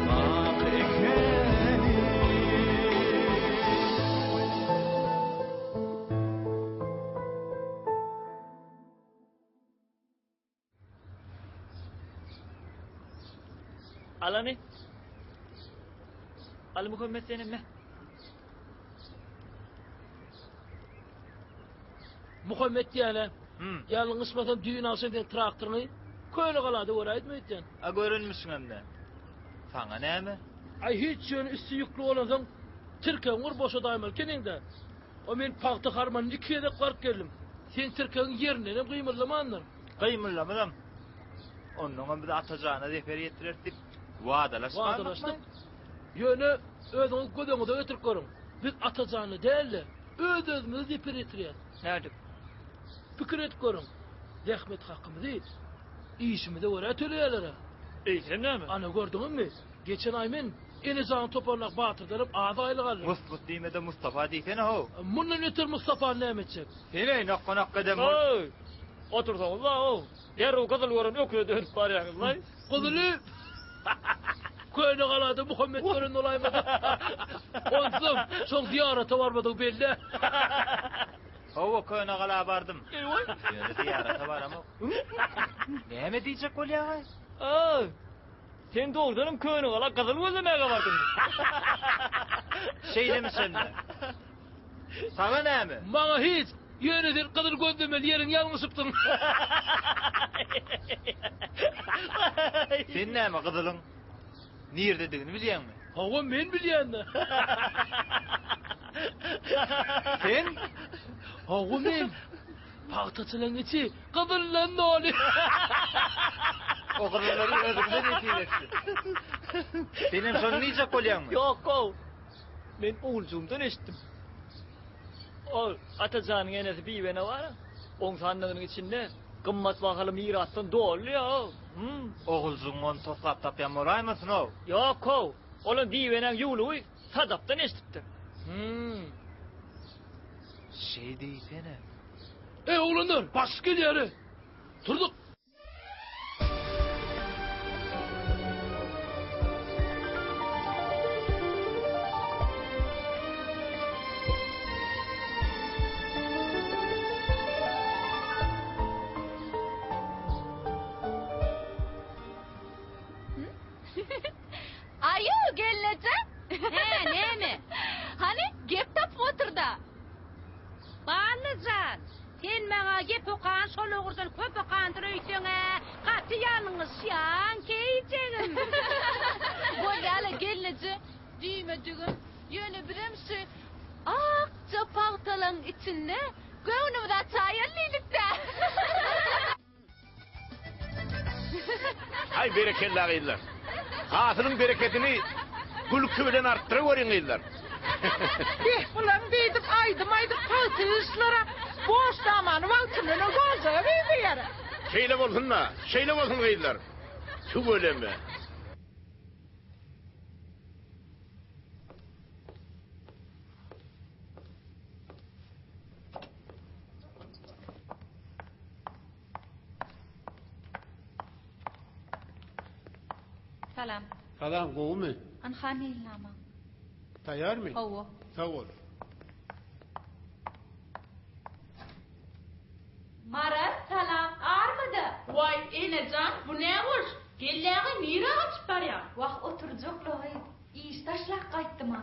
baky ekeni. Alany. Aly Muhammet senem me. Muhammet diýýäne. Ýalňyşmasam düýn agşam seň traktoryňy Köne galada göräýdim öýtýän. A görenmişiňem-dä. Saňa näme? Aý hiç ýöne üsti ýükli bolansoň tirkegiň bir boşadaýmaly ekeniň-dä. O men pagta harmanyna iki gezek baryp geldim. Seň tirkegiň ýerindenem gymyldamandyr. Gymyldamazam. Onnoňam biz Atajana zeper ýetireris diýip wadalaşmanykmy? Wadalaşdyk. Ýöne özüňiz göz öňüňize getirip görüň. Biz Atajana däl-de, öz-özümize zeper ýetirýäs. Nädip? Pikir edip görüň. Zähmet hakymyzy işimize görä töleýärler-ä. Eýsem näme? Ana gördüňizmi? Geçen aý men Enejanyň toparyndaky Batyrdanam az aýlyk aldym. Mus-mus diýme-de Mustapa diýsene-how. Mundan beter Mustapany näme etjek? Sen-eý nokga-nokga eden bol. Oý! Otursaňyz-la-ow. Derrew gyzyl gören öküze dönüp barýaňyz-laý. Gyzyly Köne galada Muhammet gören bolaýmasa. Onsuzam şoň zyýarata barmadygy belli. Hawa, Köne gala bardym. Ýöne zyýarata baramok. Näme diýjek bolýaň-aý? Oý! Sen dogrudanam Köne gala gyzyl gözlemäge bardyňmy? Şeýlemi şende? Saňa näme? Maňa hiç. Ýöne sen gyzyl gözlemeli ýeriňi ýalňyşypsyň. Sen näme gyzylyň nirdedigini bilýäňmi? Hawa, men bilýän-dä. Sen? Hawa, men. Pagtaçylaryň içi gyzyldan doly. O gyzyllary özüňize nesip etsin. Senem şony diýjek bolýaňmy? Ýok-ow. Men oguljygymdan eşitdim. Ol Atajanyň enesi Bibene bar-a, oň sandygynyň içinde gymmat bahaly mirasdan doldy-ow. Hum. Oguljygyň ony toslap tapýan bolaýmasyn-ow? Ýok-ow, olam Bibenäň ýuwlugy Sadapdan eşidipdir. Hum. Şeý diýsene. Eý, oglanlar, başlyk gelýär-e. Turduk. Aýu, gelneje! Hä, näme? Hany, gep tapyp otur-da. Bally jan, sen maňa gep okan şol ugurdan köp okandyr öýtseň-ä, gaty ýalňyşýaň, keýijegim. Bolýa-la, gelneje, diýmedigim. Ýöne bizem şu akja pagtalaň içinde göwnümizi açaýaly diýdik-dä. Aý berekella gyzlar. Hasylyň bereketini gülki bilen artdyraweriň gyzlar. Beh bulaň beýdip aýdym aýdyp pagta ýygyşlara boş zamany wagtyndan öň boljaga meňzeýär. Şeýle bolsun-da, şeýle bolsun gyzlar. Tüweleme. Salam. Salam, gowumy? Anha meýilnama. Taýýarmy? Hawa. Sag bol. Maral, salam. Armyda? Waý, enejan, bu nä boluş? Gelläňe nirä gaçyp barýaň? Wah, oturjakla gyz. Iş taşlap gaýtdym-a.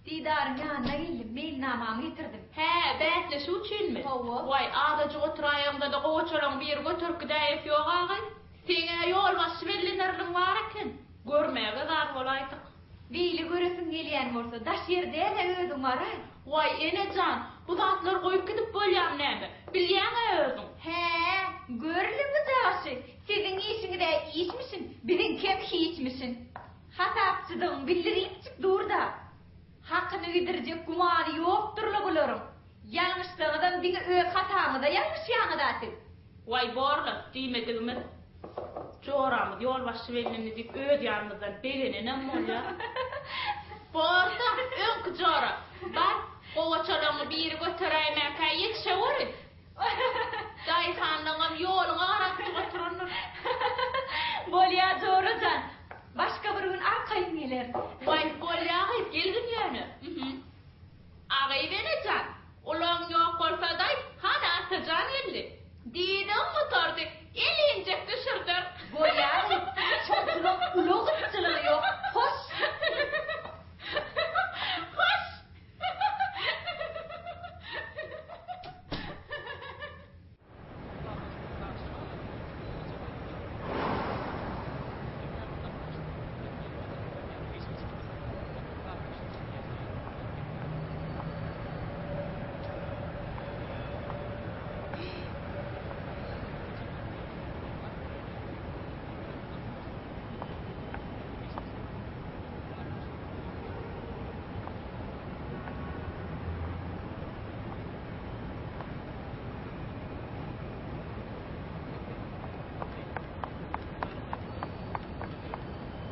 Didaryň ýanyna geldim, meýilnamamy getirdim. Hä, bäsleşik üçinmi? Hawa. Waý, azajyk oturaýaňda-da gowaçalaň biri göterip gidäýesi ýok-a gyz. Seň-ä ýolbaşçy bellenerligiň bar eken. Görmäge zar bolaýdyk. Beýle göresiň gelýän bolsa, daş ýer däl-ä özüň baraý. Waý, ene jan, bu zatlary goýup gidip bolýamy näme? Bilýäň-ä özüň. Hä, görli bu jaşy. Siziň işiňiz-ä işmişin, biziňkem hiçmişin. Hasapçydygyň bildiripjik dur-da. Hakyny gidirjek gümany ýokdur-la bularyň. Ýalňyşsaňyzam diňe öz hataňyza ýalňyşýaňyz-a siz. Waý borla, diýmedigimiz. Joramyz ýolbaşçy bellendi diýip öz ýanymyzdan begenenem bolýar. Borda, öňki jora. Bar, gowaçalaňy biri göteräýmäkä ýetişeweri. Daýhanlaňam ýoluňa garapjyk oturandyr. Bolýa jora jan. Başga bir gün arkaýyn gelerin. Waý, bolýa gyz, gelgin ýöne. Agyz ene jan, ulagyň ýok bolsadaý, hany Atajan geldi. Diýdigiň gutardy, elinjek düşürder. Bolýa gyz, şonçulam ulag gytçylygy ýok. Hoş! Hoş!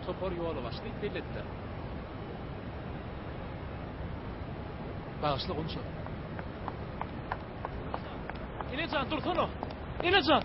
Topar ýola başly diýip bellediler. Bagyşla Gunça. Enejan dursana. Enejan.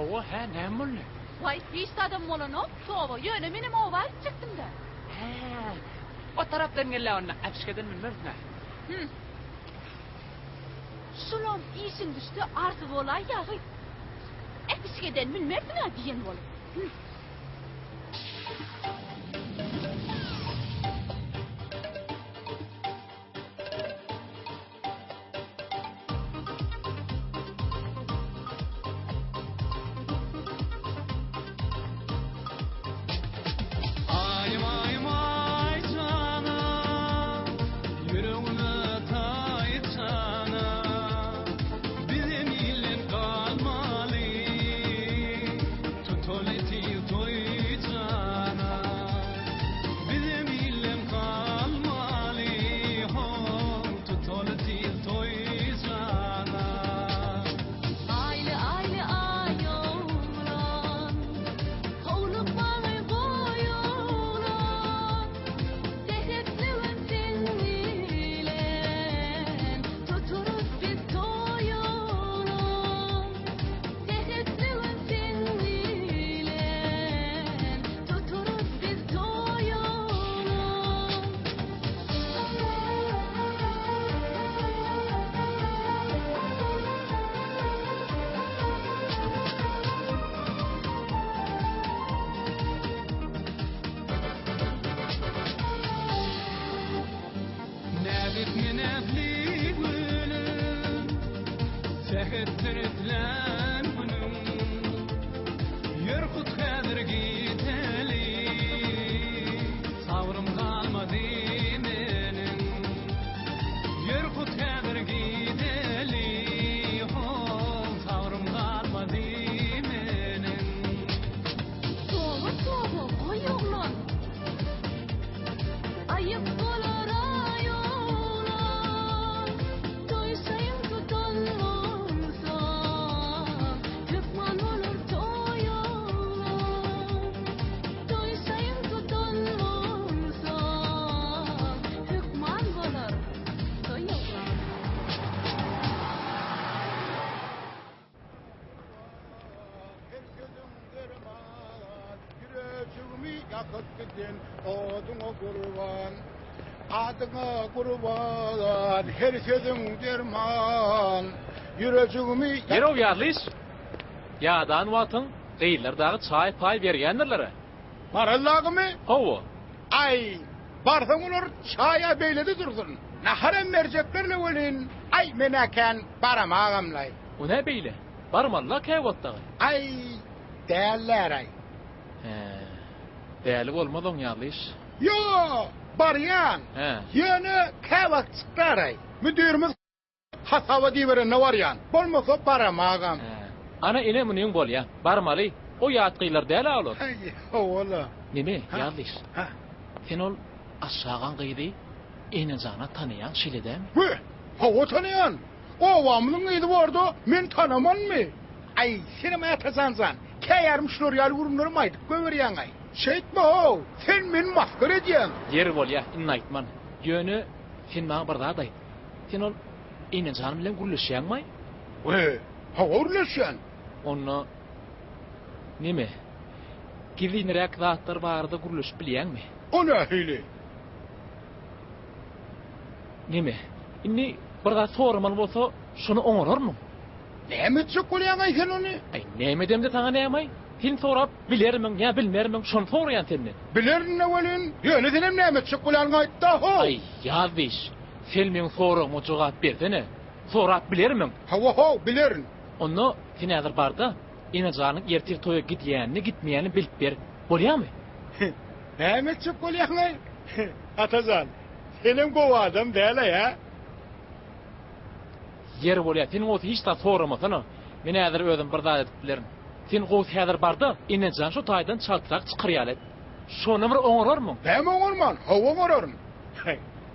Hawa, hä, näme boldy? Waý, hiç zadam bolanok, toba, ýöne menem oba gitjekdim-dä. Hä, o tarapdan gel-ä onda, äpişgeden münmersiň-ä. Hüm. Şulam işiň düşse arsyz bolaýýa, gyz. Äpişgeden münmersiň-ä diýen bolup. Hüm. Aýym aýym aý jana, ýüregime taý jana, Bizem ilden galmaly, tutaly tiz toý jana. Bizem ilden galmaly, how, tutaly tiz toý jana. Aýly aýly aý oglan, howlukmaly goý oglan, Sähetli gün seň bilen tuturys biz toý oglan, Sähetli gün seň bilen tuturys biz toý oglan. Näzik menäpli gülüm, Sähet seretlän günüm, Ýör hut häzir gideli, Sabrym galmady meniň. Ýör hut häzir gideli, How, sabrym galmady meniň. Toba, toba, goý oglan. Aýyp bolar aý oglan. Toý şaýyň tutan bolsa, Hökman bolar toý oglan. Toý şaýyň tutan bolsa, Hökman bolar toý oglan. Her sözüň derman, Ýürejigimi ýakyp giden oduňa gurban. Adyňa gurban, her sözüň derman, Ýürejigimi Ýerow ýazlyş, ýadan wagtyň gyzlar dagy çaý-paý berýändirler-ä. Maral dagymy? Hawa. Aý, barsaň olar çaý-a beýlede dursun, naharam berjekler-le welin, aý, men-ä kän baramagam-laý. O nä beýle? Barmaly-la käwagt dagy. Aý, dälläraý. Hä, däli bolmaz oň ýaly iş. Ýo, barýan. Hä. Ýöne käwagt çykdaraý. Müdirimiz Hasaba diýiberende barýan. Bolmasa baramagam. Hä. Ana ine munyň bolýa. Barmaly. O ýat gyzlar däl-ä olar. Aý, hawa-la. Neme, Ýazlyş. Hä. Sen ol Aşşagaň gyzy Enejana tanaýaň şeýle dämi? Wü, hawa tanaýan. Obamyzyň gyzy borda, men tanamanmy? Aý, senem Atajan jan, käýarym şular ýaly gürrüňlerem aýdyp goýberýäň-aý. Şeýtme-how, sen meni masgara edýäň. Ýeri bolýa, indi aýtman. Ýöne sen maňa bir zat aýt. Sen ol Enejan bilen gürleşýäňmaý? We, hawa gürleşýän. Onda neme, gizlinräk zatlar barada gürleşip bilýäňmi? O nähili? Neme, indi bir zat soramaly bolsa, şony oňararmyň? Näme etjek bolýaň-aý sen ony? Aý, näme edemde saňa näme-aý? Sen sorap bilermiň ýa bilmermiň, şony soraýan senden. Bilerin-de welin, ýöne senem näme etjek bolýanyňy aýt-da, how! Aý, ýaz diş, sen meň soragyma jogap bersene. Sorap bilermiň? Hawa, how, bilerin. Onda sen häzir bar-da, Enejanyň ertir toýa gidýänini, gitmeýänini bilip ber. Bolýamy? Näme etjek bolýaň-aý? Atajan, senem gowy adam däl-aý, hä? Ýeri bolýa, sen gowusy hiç zat soramasana. Men häzir özüm bir zat edip bilerin. Sen gowusy häzir bar-da, Enejan şo taýdan çaltrak çykar ýaly et. Şony bir oňararmyň? Näme oňarman, hawa oňararyn.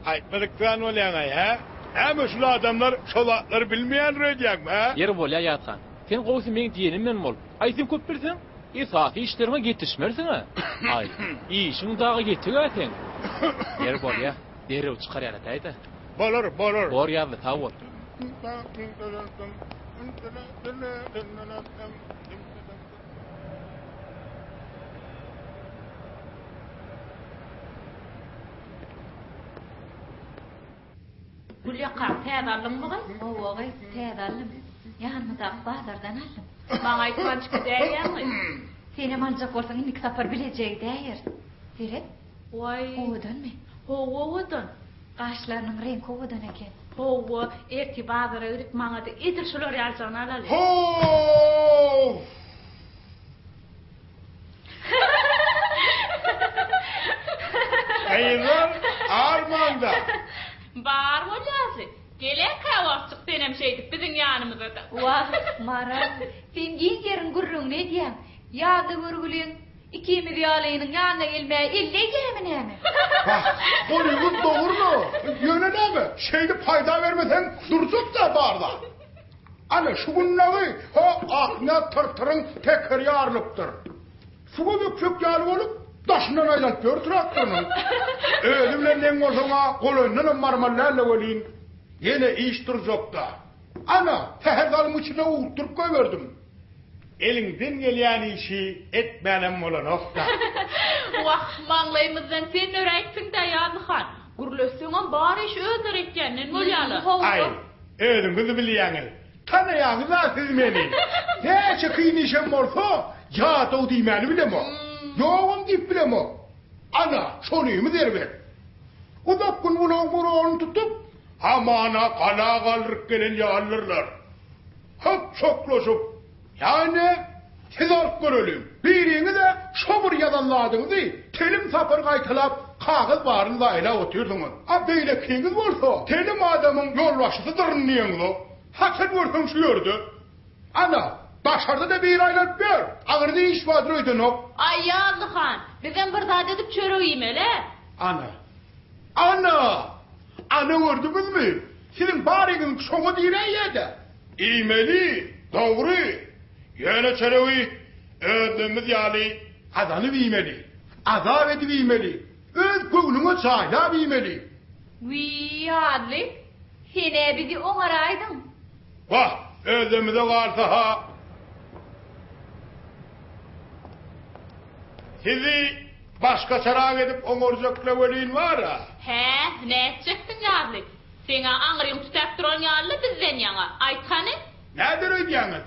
Aýtmadyk kän bolýaň-aý, hä? Näme şul adamlar şo zatlary bilmeýändir öýdýäňmi, hä? Ýeri bolýa, Ýazhan. Sen gowusy meň diýenimden bol. Aý, sen köp bilseň, esasy işleriňe ýetişmersiň-ä. Aý, işiň dagy ýetig-ä seň. Ýeri bolýa, derrew çykar ýaly etäý-dä. Bolar, bolar. Bor Ýazly, sag bol. Gülýakaň täze aldyňmy gyz? Hawa gyz, täze aldym. Ýanymyzdaky bazardan aldym. Maňa aýtman çykyp-däýýäňmi? Senem aljak bolsaň indiki sapar bileje gidäýeris. Seret. Waý. Owadanmy? Hawa owadan. Gaşlarynyň reňki owadan eken. Hawa, ertir bazara gidip maňa-da edil şular ýalyjagyny alaly. How! Gyzlar armanda. Bar bolýasy. Gel-ä käwagtjyk senem şeýdip biziň ýanymyza-da. Wah, Maral, sen giň ýeriň gürrüňini edýäň. Ýazda görgüliň ikimiz ýalynyň ýanyna gelmäge eli degýämi näme? Wah, golyňyz dogry-la. Ýöne näme, şeýdip haýdap bermeseň durjak-da bar zat. Ana, şu gün dagy ho Aknýaz tyrtyryň tekeri ýarylypdyr. Suwa bökjek ýaly bolup, daşyndan aýlanyp ýör traktorynyň. Özi bilen deň bolsaň-a golaýyndanam barmaly däl-le welin, ýene iş durjak-da. Ana, sähel salymyň içinde ugrukdyryp goýberdim. Eliňden gelýän işi etmänem bolanok-da. Wah, maňlaýymyzdan sen öräýipsiň-dä, Ýazly han. Gürletseňem bar işi özleri etýänden bolýarlar. Aý, özüňiz bilýäňiz. Tanaýaňyz-a siz meni. Näçe kyn işem bolsa, ýadaw diýmäni bilemok. Ýogam diýip bilemok. Ana, şonymyz erbet. Uzak gün ulagyň guralyny tutup, hamana gala galdyryp gelen ýalydyrlar. Hop çoklaşyp, Ýa-ine, siz alyp göreliň. Biriňiz-ä şo bir ýazan zadyňyzy telim sapar gaýtalap, kagyz baryny zaýalap otyrsyňyz. A beýlekiňiz bolsa telim adamyň ýolbaşçysydyryn diýeňzok. Haçan görseň şu ýerde. Ana, daşarda-da biri aýlanyp ýör. Aňyrda iş bardyr öýdenok. Aý, Ýazly han, bizem bir zat edip çörek iýmeli-ä. Ana. Ana! Ana gördüňizmi? Siziň baryňyzyň şoňa diräýýä-dä. Iýmeli, dogry. Ýöne çöregi özlerimiz ýaly gazanyp iýmeli, azap edip iýmeli, öz göwnüňe jaýlap iýmeli. Wiý, Ýazly, sen-ä bizi oňaraýdyň. Wah, özlerimize galsa-ha. Sizi başgaçarak edip oňarjakla welin bar-a. Hä, nätjeksiň, Ýazly? Seň-ä aňryň tütäp duran ýaly-la bizden ýaňa. Aýt hany? Näder öýdýäňiz?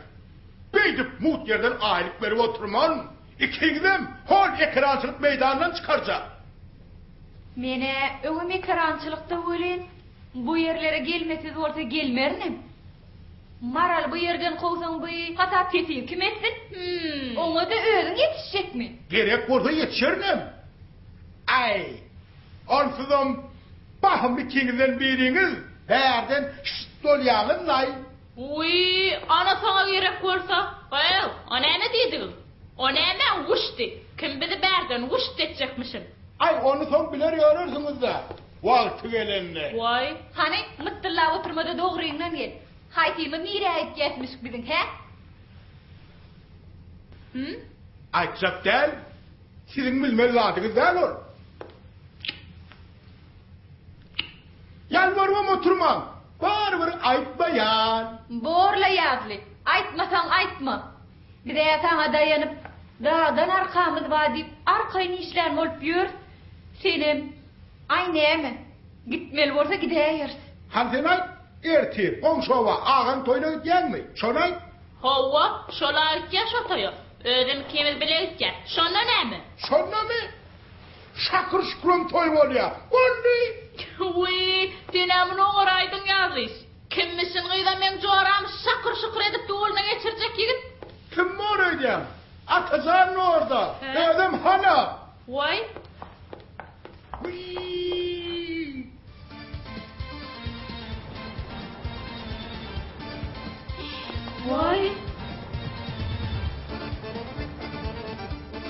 Beýdip mugt ýerden aýlyk berip oturman, ikiňizem hol ekerançylyk meýdanyndan çykarjak. Men-ä öňem ekerançylykda welin, bu ýerlere gelmesiz bolsa gelmerinem. Maraly bu ýerden kowsaň bu hasap-hesibi kim etsin? Oňa-da özüň ýetişjekmi? Gerek bolsa ýetişerinem. Aý, onsuzam Bahym ikiňizden biriňiz bärden şşt bolýaňyz-laý. Wiý, ana saňa gerek bolsa. Gyz, o näme diýdigiň? O nämäň wuşdy? Kim bizi bärden wuşt etjekmişin? Aý, ony soň biler ýörersiňiz-dä, wagty gelende. Waý. Hany, mytdyllap oturma-da dogryňdan gel. Haýsymyz nirä gitýäsmişik biziň, hä? Hüm? Aýtjak däl. Siziň bilmeli zadyňyz däl ol. Ýalbarybam oturmaň, barybir aýtmaýan. Borla Ýazly, aýtmasaň aýtma. Biz-ä saňa daýanyp, dagdan arkamyz bar diýip arkaýyn işlän bolup ýörüs, senem, aý näme, gitmeli bolsa gidäýeris. Hany sen aýt, ertir goňşy oba agaň toýuna gidýäňmi? Şony aýt. Hawa, şol-a gitýär şo toýa. Özem ikimiz bile gitýäs. Şonda näme? Şondamy? Şakyr-şukuram toý bolýa. Boldy! Wiý, sen-ä muny oňaraýdyň Ýazlyş. Kimmişin gyza meň joram şakyr-şukur edip duluna geçirjek ýigit? Kim bor öýdýäň? Atajan borda. Özem hana. Waý. Wiý! Waý!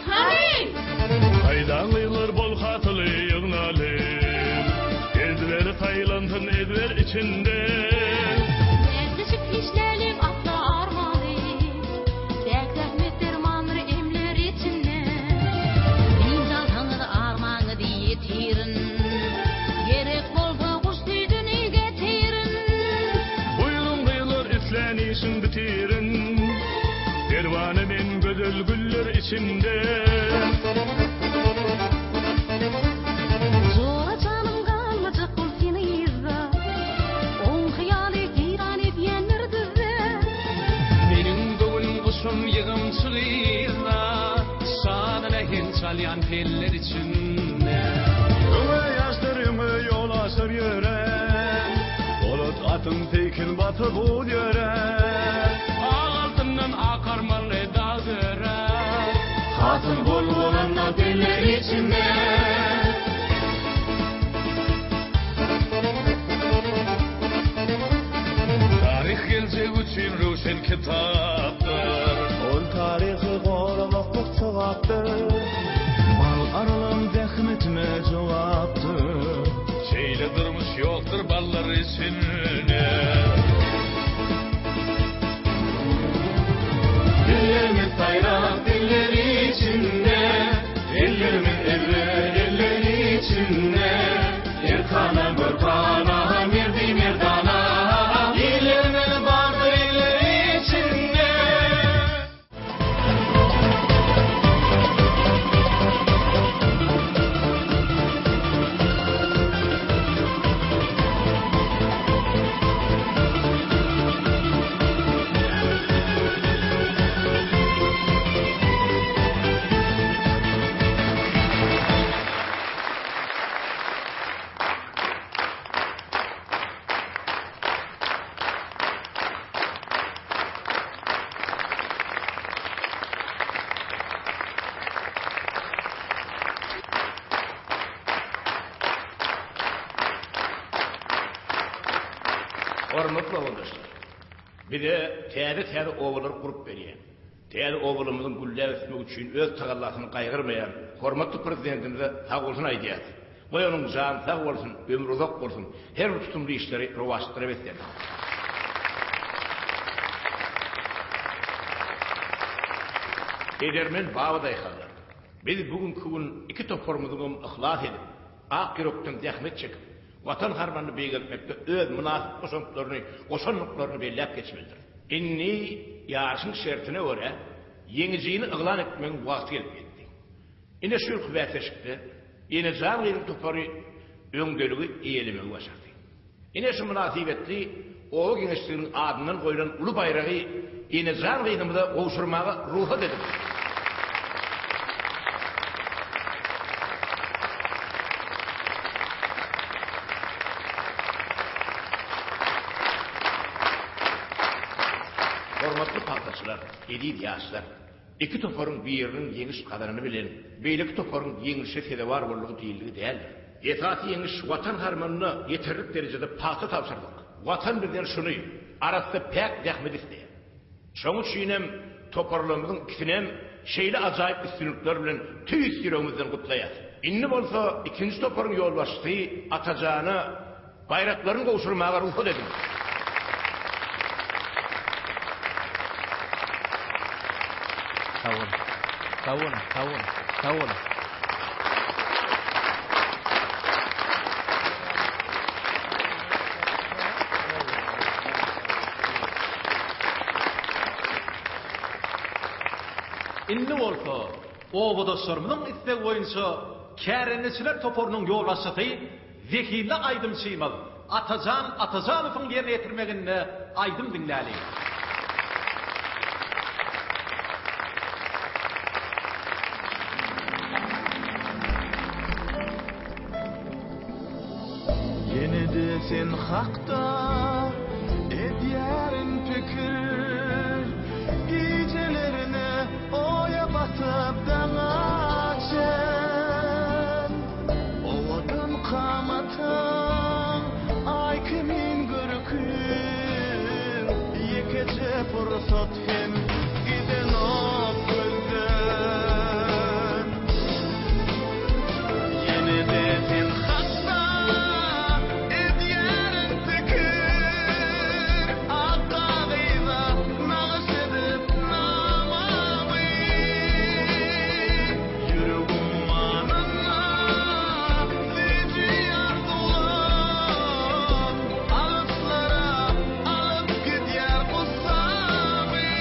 Hany? Haýdaň gyzlar bol hasyly ýygnaly. Ezber saýlansyn ezber içinde. Bäsleşip işläliň asla armaly. Däk zähmet dermandyr emler içinde. Dynç alsaňyz armaňyzy ýetirin. Gerek bolsa guş süýdüni getirin. Buýruň gyzlar islän işiň bitirin. Perwana men gözel güller içinde. Jora janym galmajak bol sen yzda. eller içinde. Öňe ýaşlar öňe ýol açar ýören, Polat atyň seýkin basyp uz ýören. Ak altyndan akarmaly dag dörär. Hasyl bol bolanda diller içinde. Taryh geljek üçin röwşen kitapdyr. Ol taryhy goramaklyk sogapdyr. Bal arylam zähmetime jogapdyr. Şeýle durmuş ýokdur ballar içinde. Dillerimiz saýrak diller içinde. Ellerimiz ezber eller içinde. Erkana görkana merdi merdana. Illerimiz bardyr eller içinde. Hormatly obadaşlar! Bize täze-täze obalary gurup berýän, täze obalarymyzyň gülläp ösmegi üçin öz tagallasyny gaýgyrmaýan hormatly Prezidentimize sagbolsun aýdýarys. Goý onuň jany sag bolsun, ömri uzak bolsun, her bir tutumly işleri rowaçlyklara beslensin. Edermen babadaýhanlar! Biz bu günki gün iki toparymyzyňam yhlas edip, ak ýürekden zähmet çekip, Watan harmanyny beýgeltmekde öz mynasyp goşantlaryny goşandyklaryny belläp geçmelidiris. Indi ýaryşyň şertine görä, ýeňijini yglan etmegiň wagty gelip ýetdi. Ine şu ýylky bäsleşikde Enejan gyzyň topary öňdeligi eýelemegi başardy. Ine şu mynasybetli oba geňeşliginiň adyndan goýlan uly baýragy Enejan gyzymyza gowşurmaga rugsat ediň. Hormatly pagtaçylar, eziz ýaşlar! Iki toparyň biriniň ýeňiş gazanany bilen beýleki toparyň ýeňlişe sezewar boldugy diýildigi däldir. Esasy ýeňiş Watan harmanyna ýeterlik derejede pagta tabşyrdyk. Watan bizden şuny, arassa päk zähmet isleýär. Şoň üçinem toparlarymyzyň ikisinem şeýle ajaýyp üstünlikler bilen tüýs ýüregimizden gutlaýas. Indi bolsa ikinji toparyň ýolbaşçysy Atajana baýraklaryny gowşurmaga rugsat ediň. Sag boluň. Sag boluň, sag boluň, sag boluň. Indi bolsa, obadaşlarymyzyň islegi boýunça kärendeçiler toparynyň ýolbaşçysy zehinli aýdymçymyz Atajan Atajanowyň ýerine ýetirmeginde aýdym diňläliň. Ýene-de sen hakda edýärin pikir, Gijelerine oýa batyp daňa çen. Owadan kamatyň, aý kimin görküň, Ýekeje pursat hem gidenok gözden. Ýene-de sen hakda edýärin pikir, Ak kagyza nagyş edip namamy. Ýürek ummanynda süýji arzuwlar, Alyslara alyp gidýär gussamy.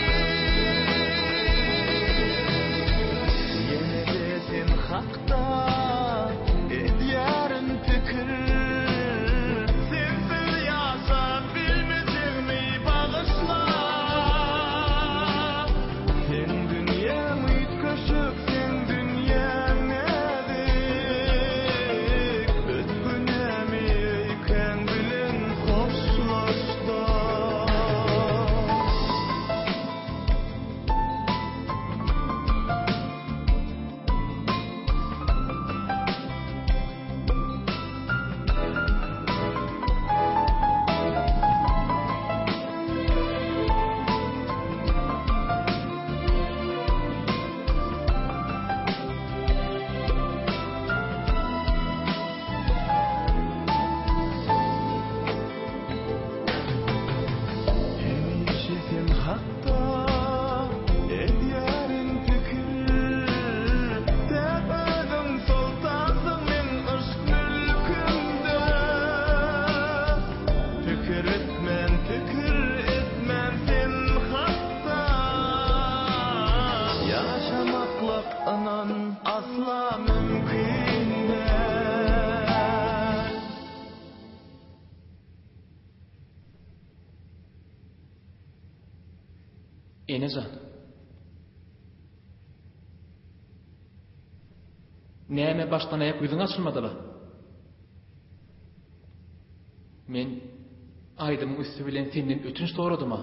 Ene jan. Näme başdan aýak ýüzüň açylmadyla? Men aýdymyň üsti bilen senden ötünç soradym-a.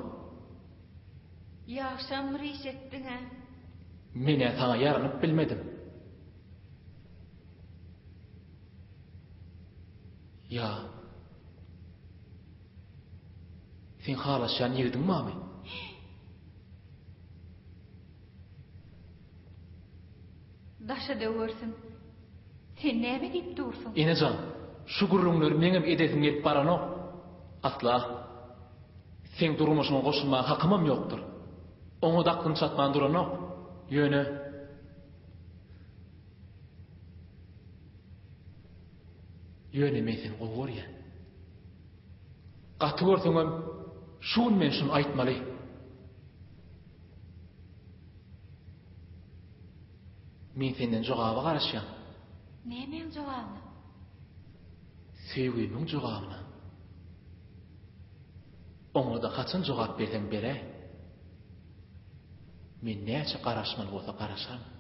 Ýagşam bir iş etdiň-ä. Men-ä saňa ýaranyp bilmedim. Ýa seň halaşýan ýigidiň barmy? Daşa döwersiň. Sen näme diýip dursuň? Ene jan, şu gürrüňleri meňem edesim gelip baranok. Asla. Seň durmuşyňa goşulmaga hakymam ýokdur. Oňa-da aklym çatman duranok. Ýöne. Ýöne men seni gowy görýän. Gaty görseňem, şu gün men şuny aýtmaly. Men senden jogaba garaşýan. Nämäň jogabyna? Söýgimiň jogabyna. Oňa-da haçan jogap berseň beräý. Men näçe garaşmaly bolsa garaşaryn.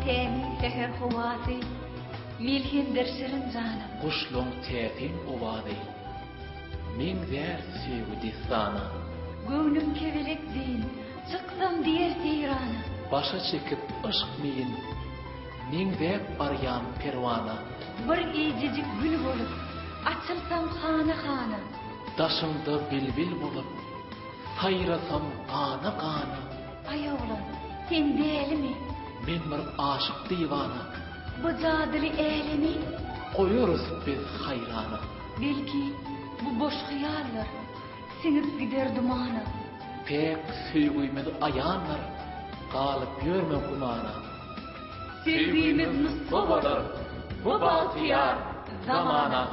Tämiz säher howasy, melhemdir şirin jana. Guşlaň täsin owazy, meňzär söýgi dessana. Göwnüm kebelek deýin, Çyksam diýer seýrana. Başa çekip yşk meýin, meňzäp barýan perwana. Bir eýjejik gül bolup, açylsam hana-hana. Daşyňda bilbil bolup, saýrasam gana-gana. Aý oglan, sen dälimi? Men bir aşyk diwana. Bu jadyly älemi. Goýarys biz haýrana. Belki, bu boş hyýaldyr, siňip gider dumana. Päk söýgimiz aýandyr, galyp ýörme gümana. Söýgimiz nusga bolar bu bagtyýar zamana.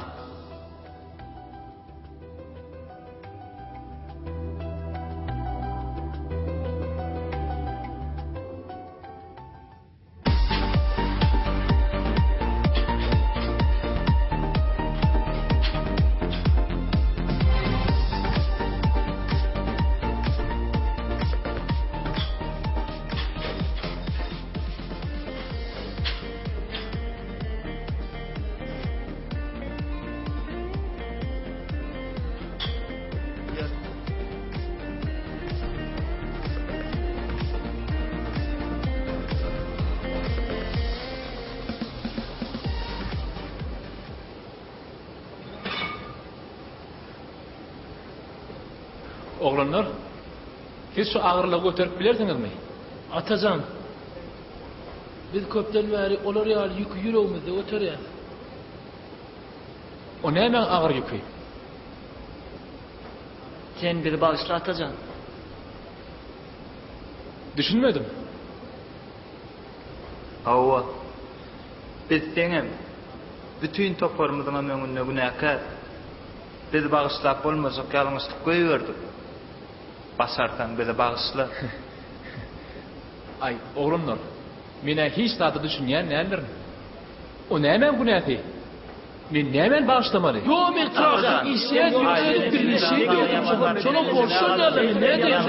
Oglanlar, siz şu agyrlygy göterip bilersiňizmi? Atajan, biz köpden bäri olar ýaly ýüki ýüregimizde göterýäs. O nämäň agyr ýüki? Sen bizi bagyşla Atajan. Düşünmedim. Hawa. Biz seňem, bütin toparymyzyňam öňünde günäkär. Biz bagyşlap bolmajak ýalňyşlyk goýberdik. Başarsaň bizi bagyşla. Aý, oglanlar, men-ä hiç zada düşünýän däldirin. O nämäň günäsi? Men nämäni bagyşlamaly? Ýo men traktor işleýän ýöne birleşeýin diýdim şoňa. Şonam bolşan däldi men nädeýin.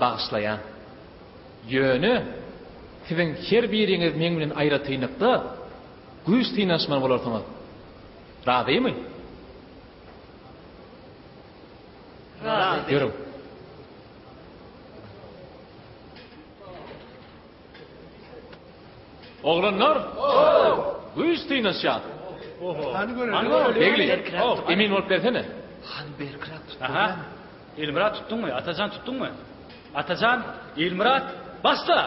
Bagyşlaýan. Ýöne siziň her biriňiz meň bilen aýratynlykda güýç synanyşmaly bolarsyňyz. Razymy? Razy. Ýörüň. Oglanlar! Güýç synanyşýas. Hany görelim. Begli, emin bolup bersene. Hany berkräk tut. Aha. Ilmyrat tutduňmy? Atajan tutduňmy? Atajan, Ilmyrat, başla!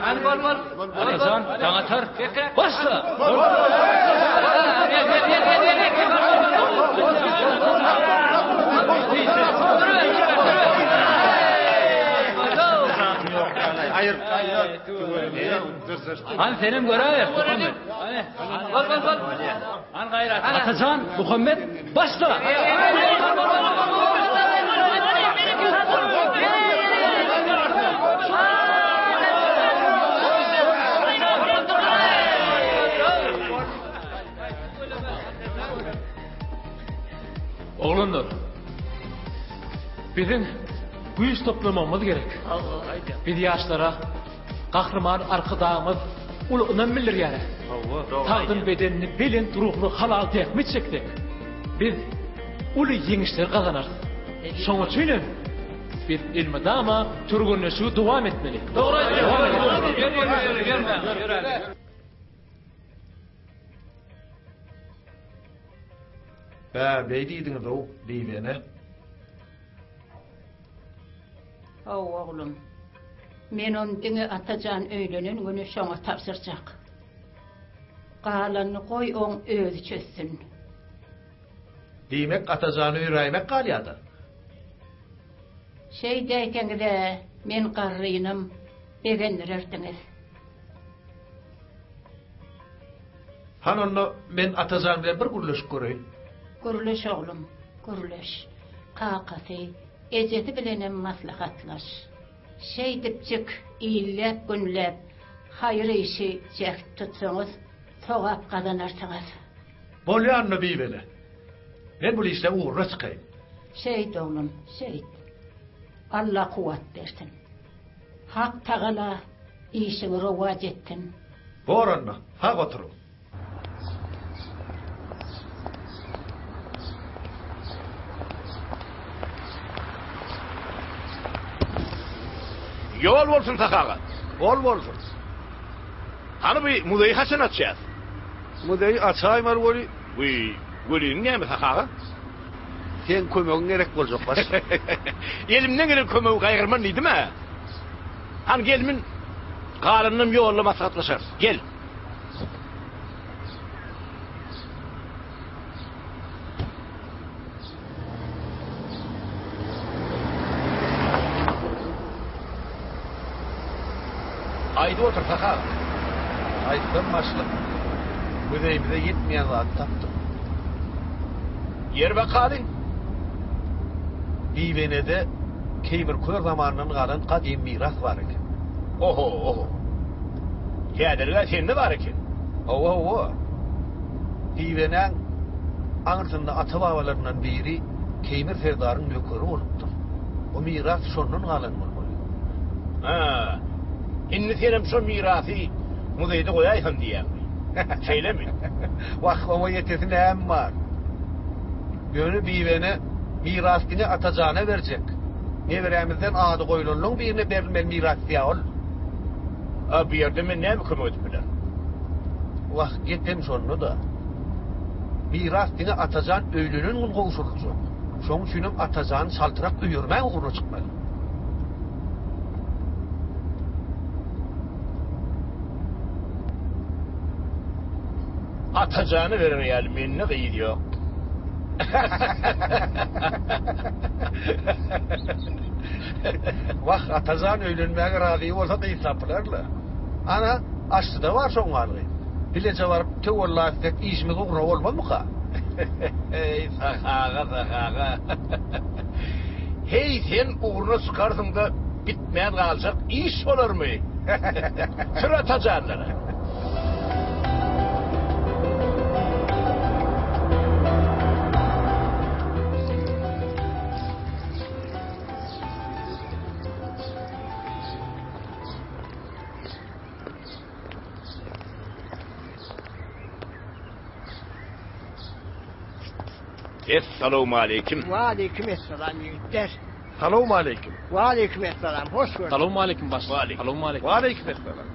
Hany bol bol. Atajan, Daňatar, başla! Hany senem göräýeris, Muhammet. Bol, bol, bol. Hany gaýrat. Atajan, Muhammet, başla! Oglanlar, biziň güýç toplamagymyz gerek. Biz ýaşlara Gahryman Arkadagymyz uly ynam bildirýär. Sagdyn bedenli, belent ruhly halal zähmet çeksek, biz uly ýeňişleri gazanarys. Şonuň üçin hem biz elmydama türgenleşigi dowam etmeli. Dogry aýdýaň. Bä, beý diýdiňiz-ow, Bibi ene. Hawa, oglum. Men ony diňe Atajan öýlenen güni şoňa tabşyrjak. Galanyny goý oň özi çözsün. Diýmek, Atajany öýräýmek galýa-da? Şeýdäýseňiz-ä, men garrynam begendirerdiňiz. Hany onda men Atajan bilen bir gürleşip göreýin. Gürleş oglum, gürleş. Kakasy, ejesi bilenem maslahatlaş. Şeýdipjik illäp-günläp haýyr işi jäht tutsaňyz, sogap gazanarsyňyz. Bolýa onda Bibele. Men bul işleň ugruna çykaýyn. Şeýt oglum, şeýt. Alla kuwwat bersin. Hak Tagala işiňi rowaç etsin. Bor onda, sag oturyň. Ýol bolsun Sahy aga. Bol bolsun. Hany bu muzeýi haçan açýas? Muzeýi açaýmaly weli. Wiý, weliniň näme Sahy aga? Seň kömegiň gerek boljak baş. Elimden gelen kömegi gaýgyrman diýdim-ä. Hany gel mün. Galanynam ýolda maslahatlaşarys. Gel. Aýdyp otur, Sahy aga. Aýtsam başlyk, muzeýimize ýetmeýän zady tapdym. Ýer bakaly. Bibenede Keýmir kör zamanyndan galan gadym miras bar eken. Oho, oho. Häzirge sende bar eken. Hawa, hawa. Bibenäň aňyrsynda ata-babalaryndan biri Keýmir serdaryň nökeri bolupdyr. Bu miras şondan galan bolmaly. Hä, indi senem şo mirasy muzeýde goýaýsam diýýäňmi? Şeýlemi? Wah, oňa ýetesi näm bar? Ýöne Bibene miras diňe Atajana berjek. Neberämizden ady goýlanlaň birine berilmeli miras diýýä ol. A bu ýerde men näme kömek edip bilerin? Wah, gepem şonda-da. Miras diňe Atajan öýlenen gün gowşuryljak. Şoň üçinem Atajany çaltrak öýermäň ugruna çykmaly. Atajana berer ýaly mende gyz ýok. Wah, Atajan öýlenmäge razy bolsa gyz tapylar-la. Ana, Aşşyda bar şoň ýaly gyz. Bileje baryp töwella etsek işimiz ugruna bolmazmyka? Eý, Sahy aga, Sahy aga. Heý, sen ugruna çykarsyň-da bitmän galjak iş bolarmy? Sür Atajanlara. Essalawmaleýkim. Waleýkim essalam ýigitler. Salowmaleýkim. Waleýkim essalam. Hoş gördük. Salowmaleýkim başlyk. Salowmaleýkim. Waleýkim essalam.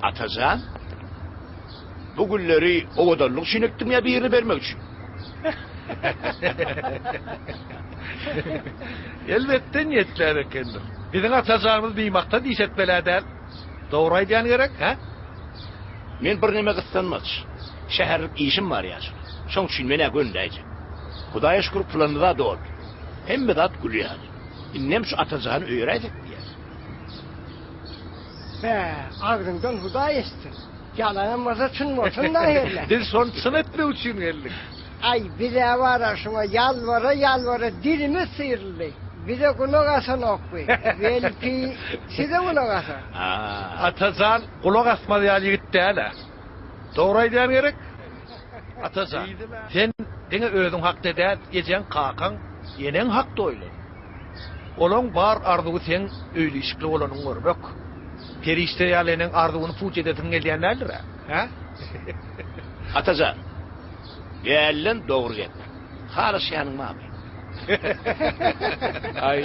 Atajan, bu gülleri owadanlyk üçin ekdiň ýa birine bermek üçin? Elbetde niýetlän ekendir. Biziň Atajanymyz bimaksat iş etmel-ä däl. Dogry aýdýan gerek, hä? Men birneme gyssanmaç. Şäherlik işim bar ýaşuly. Şoň üçin men-ä gönüläýjek. Hudaýa şükür planymyz-a doldy. Hemme zat gül ýaly. Indem şu Atajany öýeräýsek diýýäs. Bä, agzyňdan Hudaý eşitsin. Ýalanam bolsa çyn bolsun-da hernä. Biz şony çyn etmek üçin geldik. Aý, biz-ä bar-a şuňa ýalbara-ýalbara dilimiz syryldy. Bize gulak asanokby. Belki, size gulak asar. Atajan gulak asmaz ýaly ýigit däl-ä. Dogry aýdýan gerek? Atajan, sen diňe özüň hakda däl, ejeň, kakaň, eneň hakda oýlan. Olaň bar arzuwy seň öýli-işikli bolanyňy görmek. Perişde ýaly eneň arzuwyny puç edesiň gelýän däldir-ä, hä? Atajan, dälden dogry gep. Halaşýanyň barmy? Aý.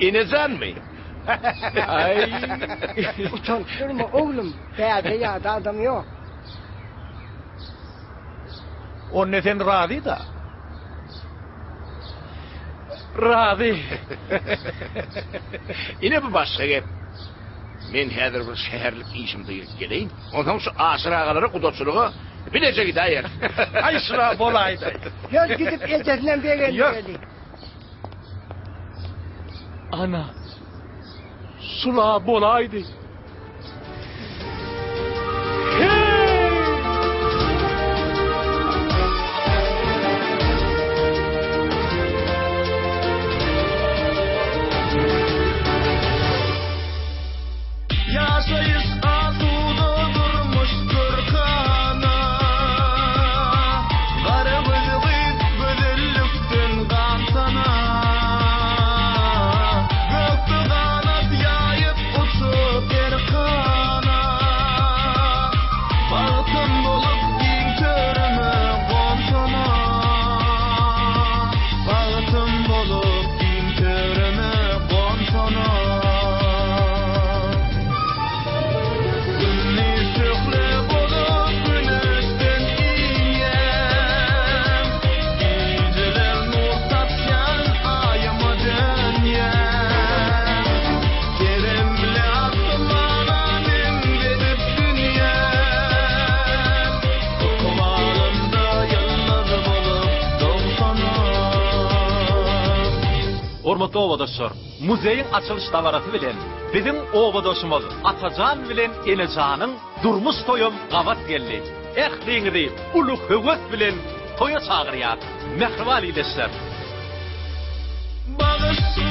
Enejanmy? Aý. Utanyp durma, oglum, bärde ýat adam ýok. Onda sen razy-da? Razy. Ine bu başga gep. Men häzir bir şäherlik işim dyryp geleýin. Onsoň şu Aşyr agalara gudaçylyga bileje gidäýeris. Aý şura bolaýdy. Ýör gidip ejesinem begendireli. Ana, şula bolaýdy. Ýaşaýyş asuda durmuş görkana Gara gözi gyz gözellikden gansana Gökde ganat ýaýyp uçup erkana Bagtym bolup giň törüme gonsana Bagtym bolup giň törüme gonsana Gündiz şöhle bolup güneşden inýän Gijeler nur saçýan aýyma dönýän Keremli asmana meňzedip dünýän Ykbalymda ýyldyz bolup dogsana. Hormatly obadaşlar! Muzeýiň açylyş dabarasy bilen biziň obadaşymyz Atajan bilen Enejanyň durmuş toýam gabat geldi. Ähliňizi uly höwes bilen toýa çagyrýas, mähriban ildeşler! Bagyşla!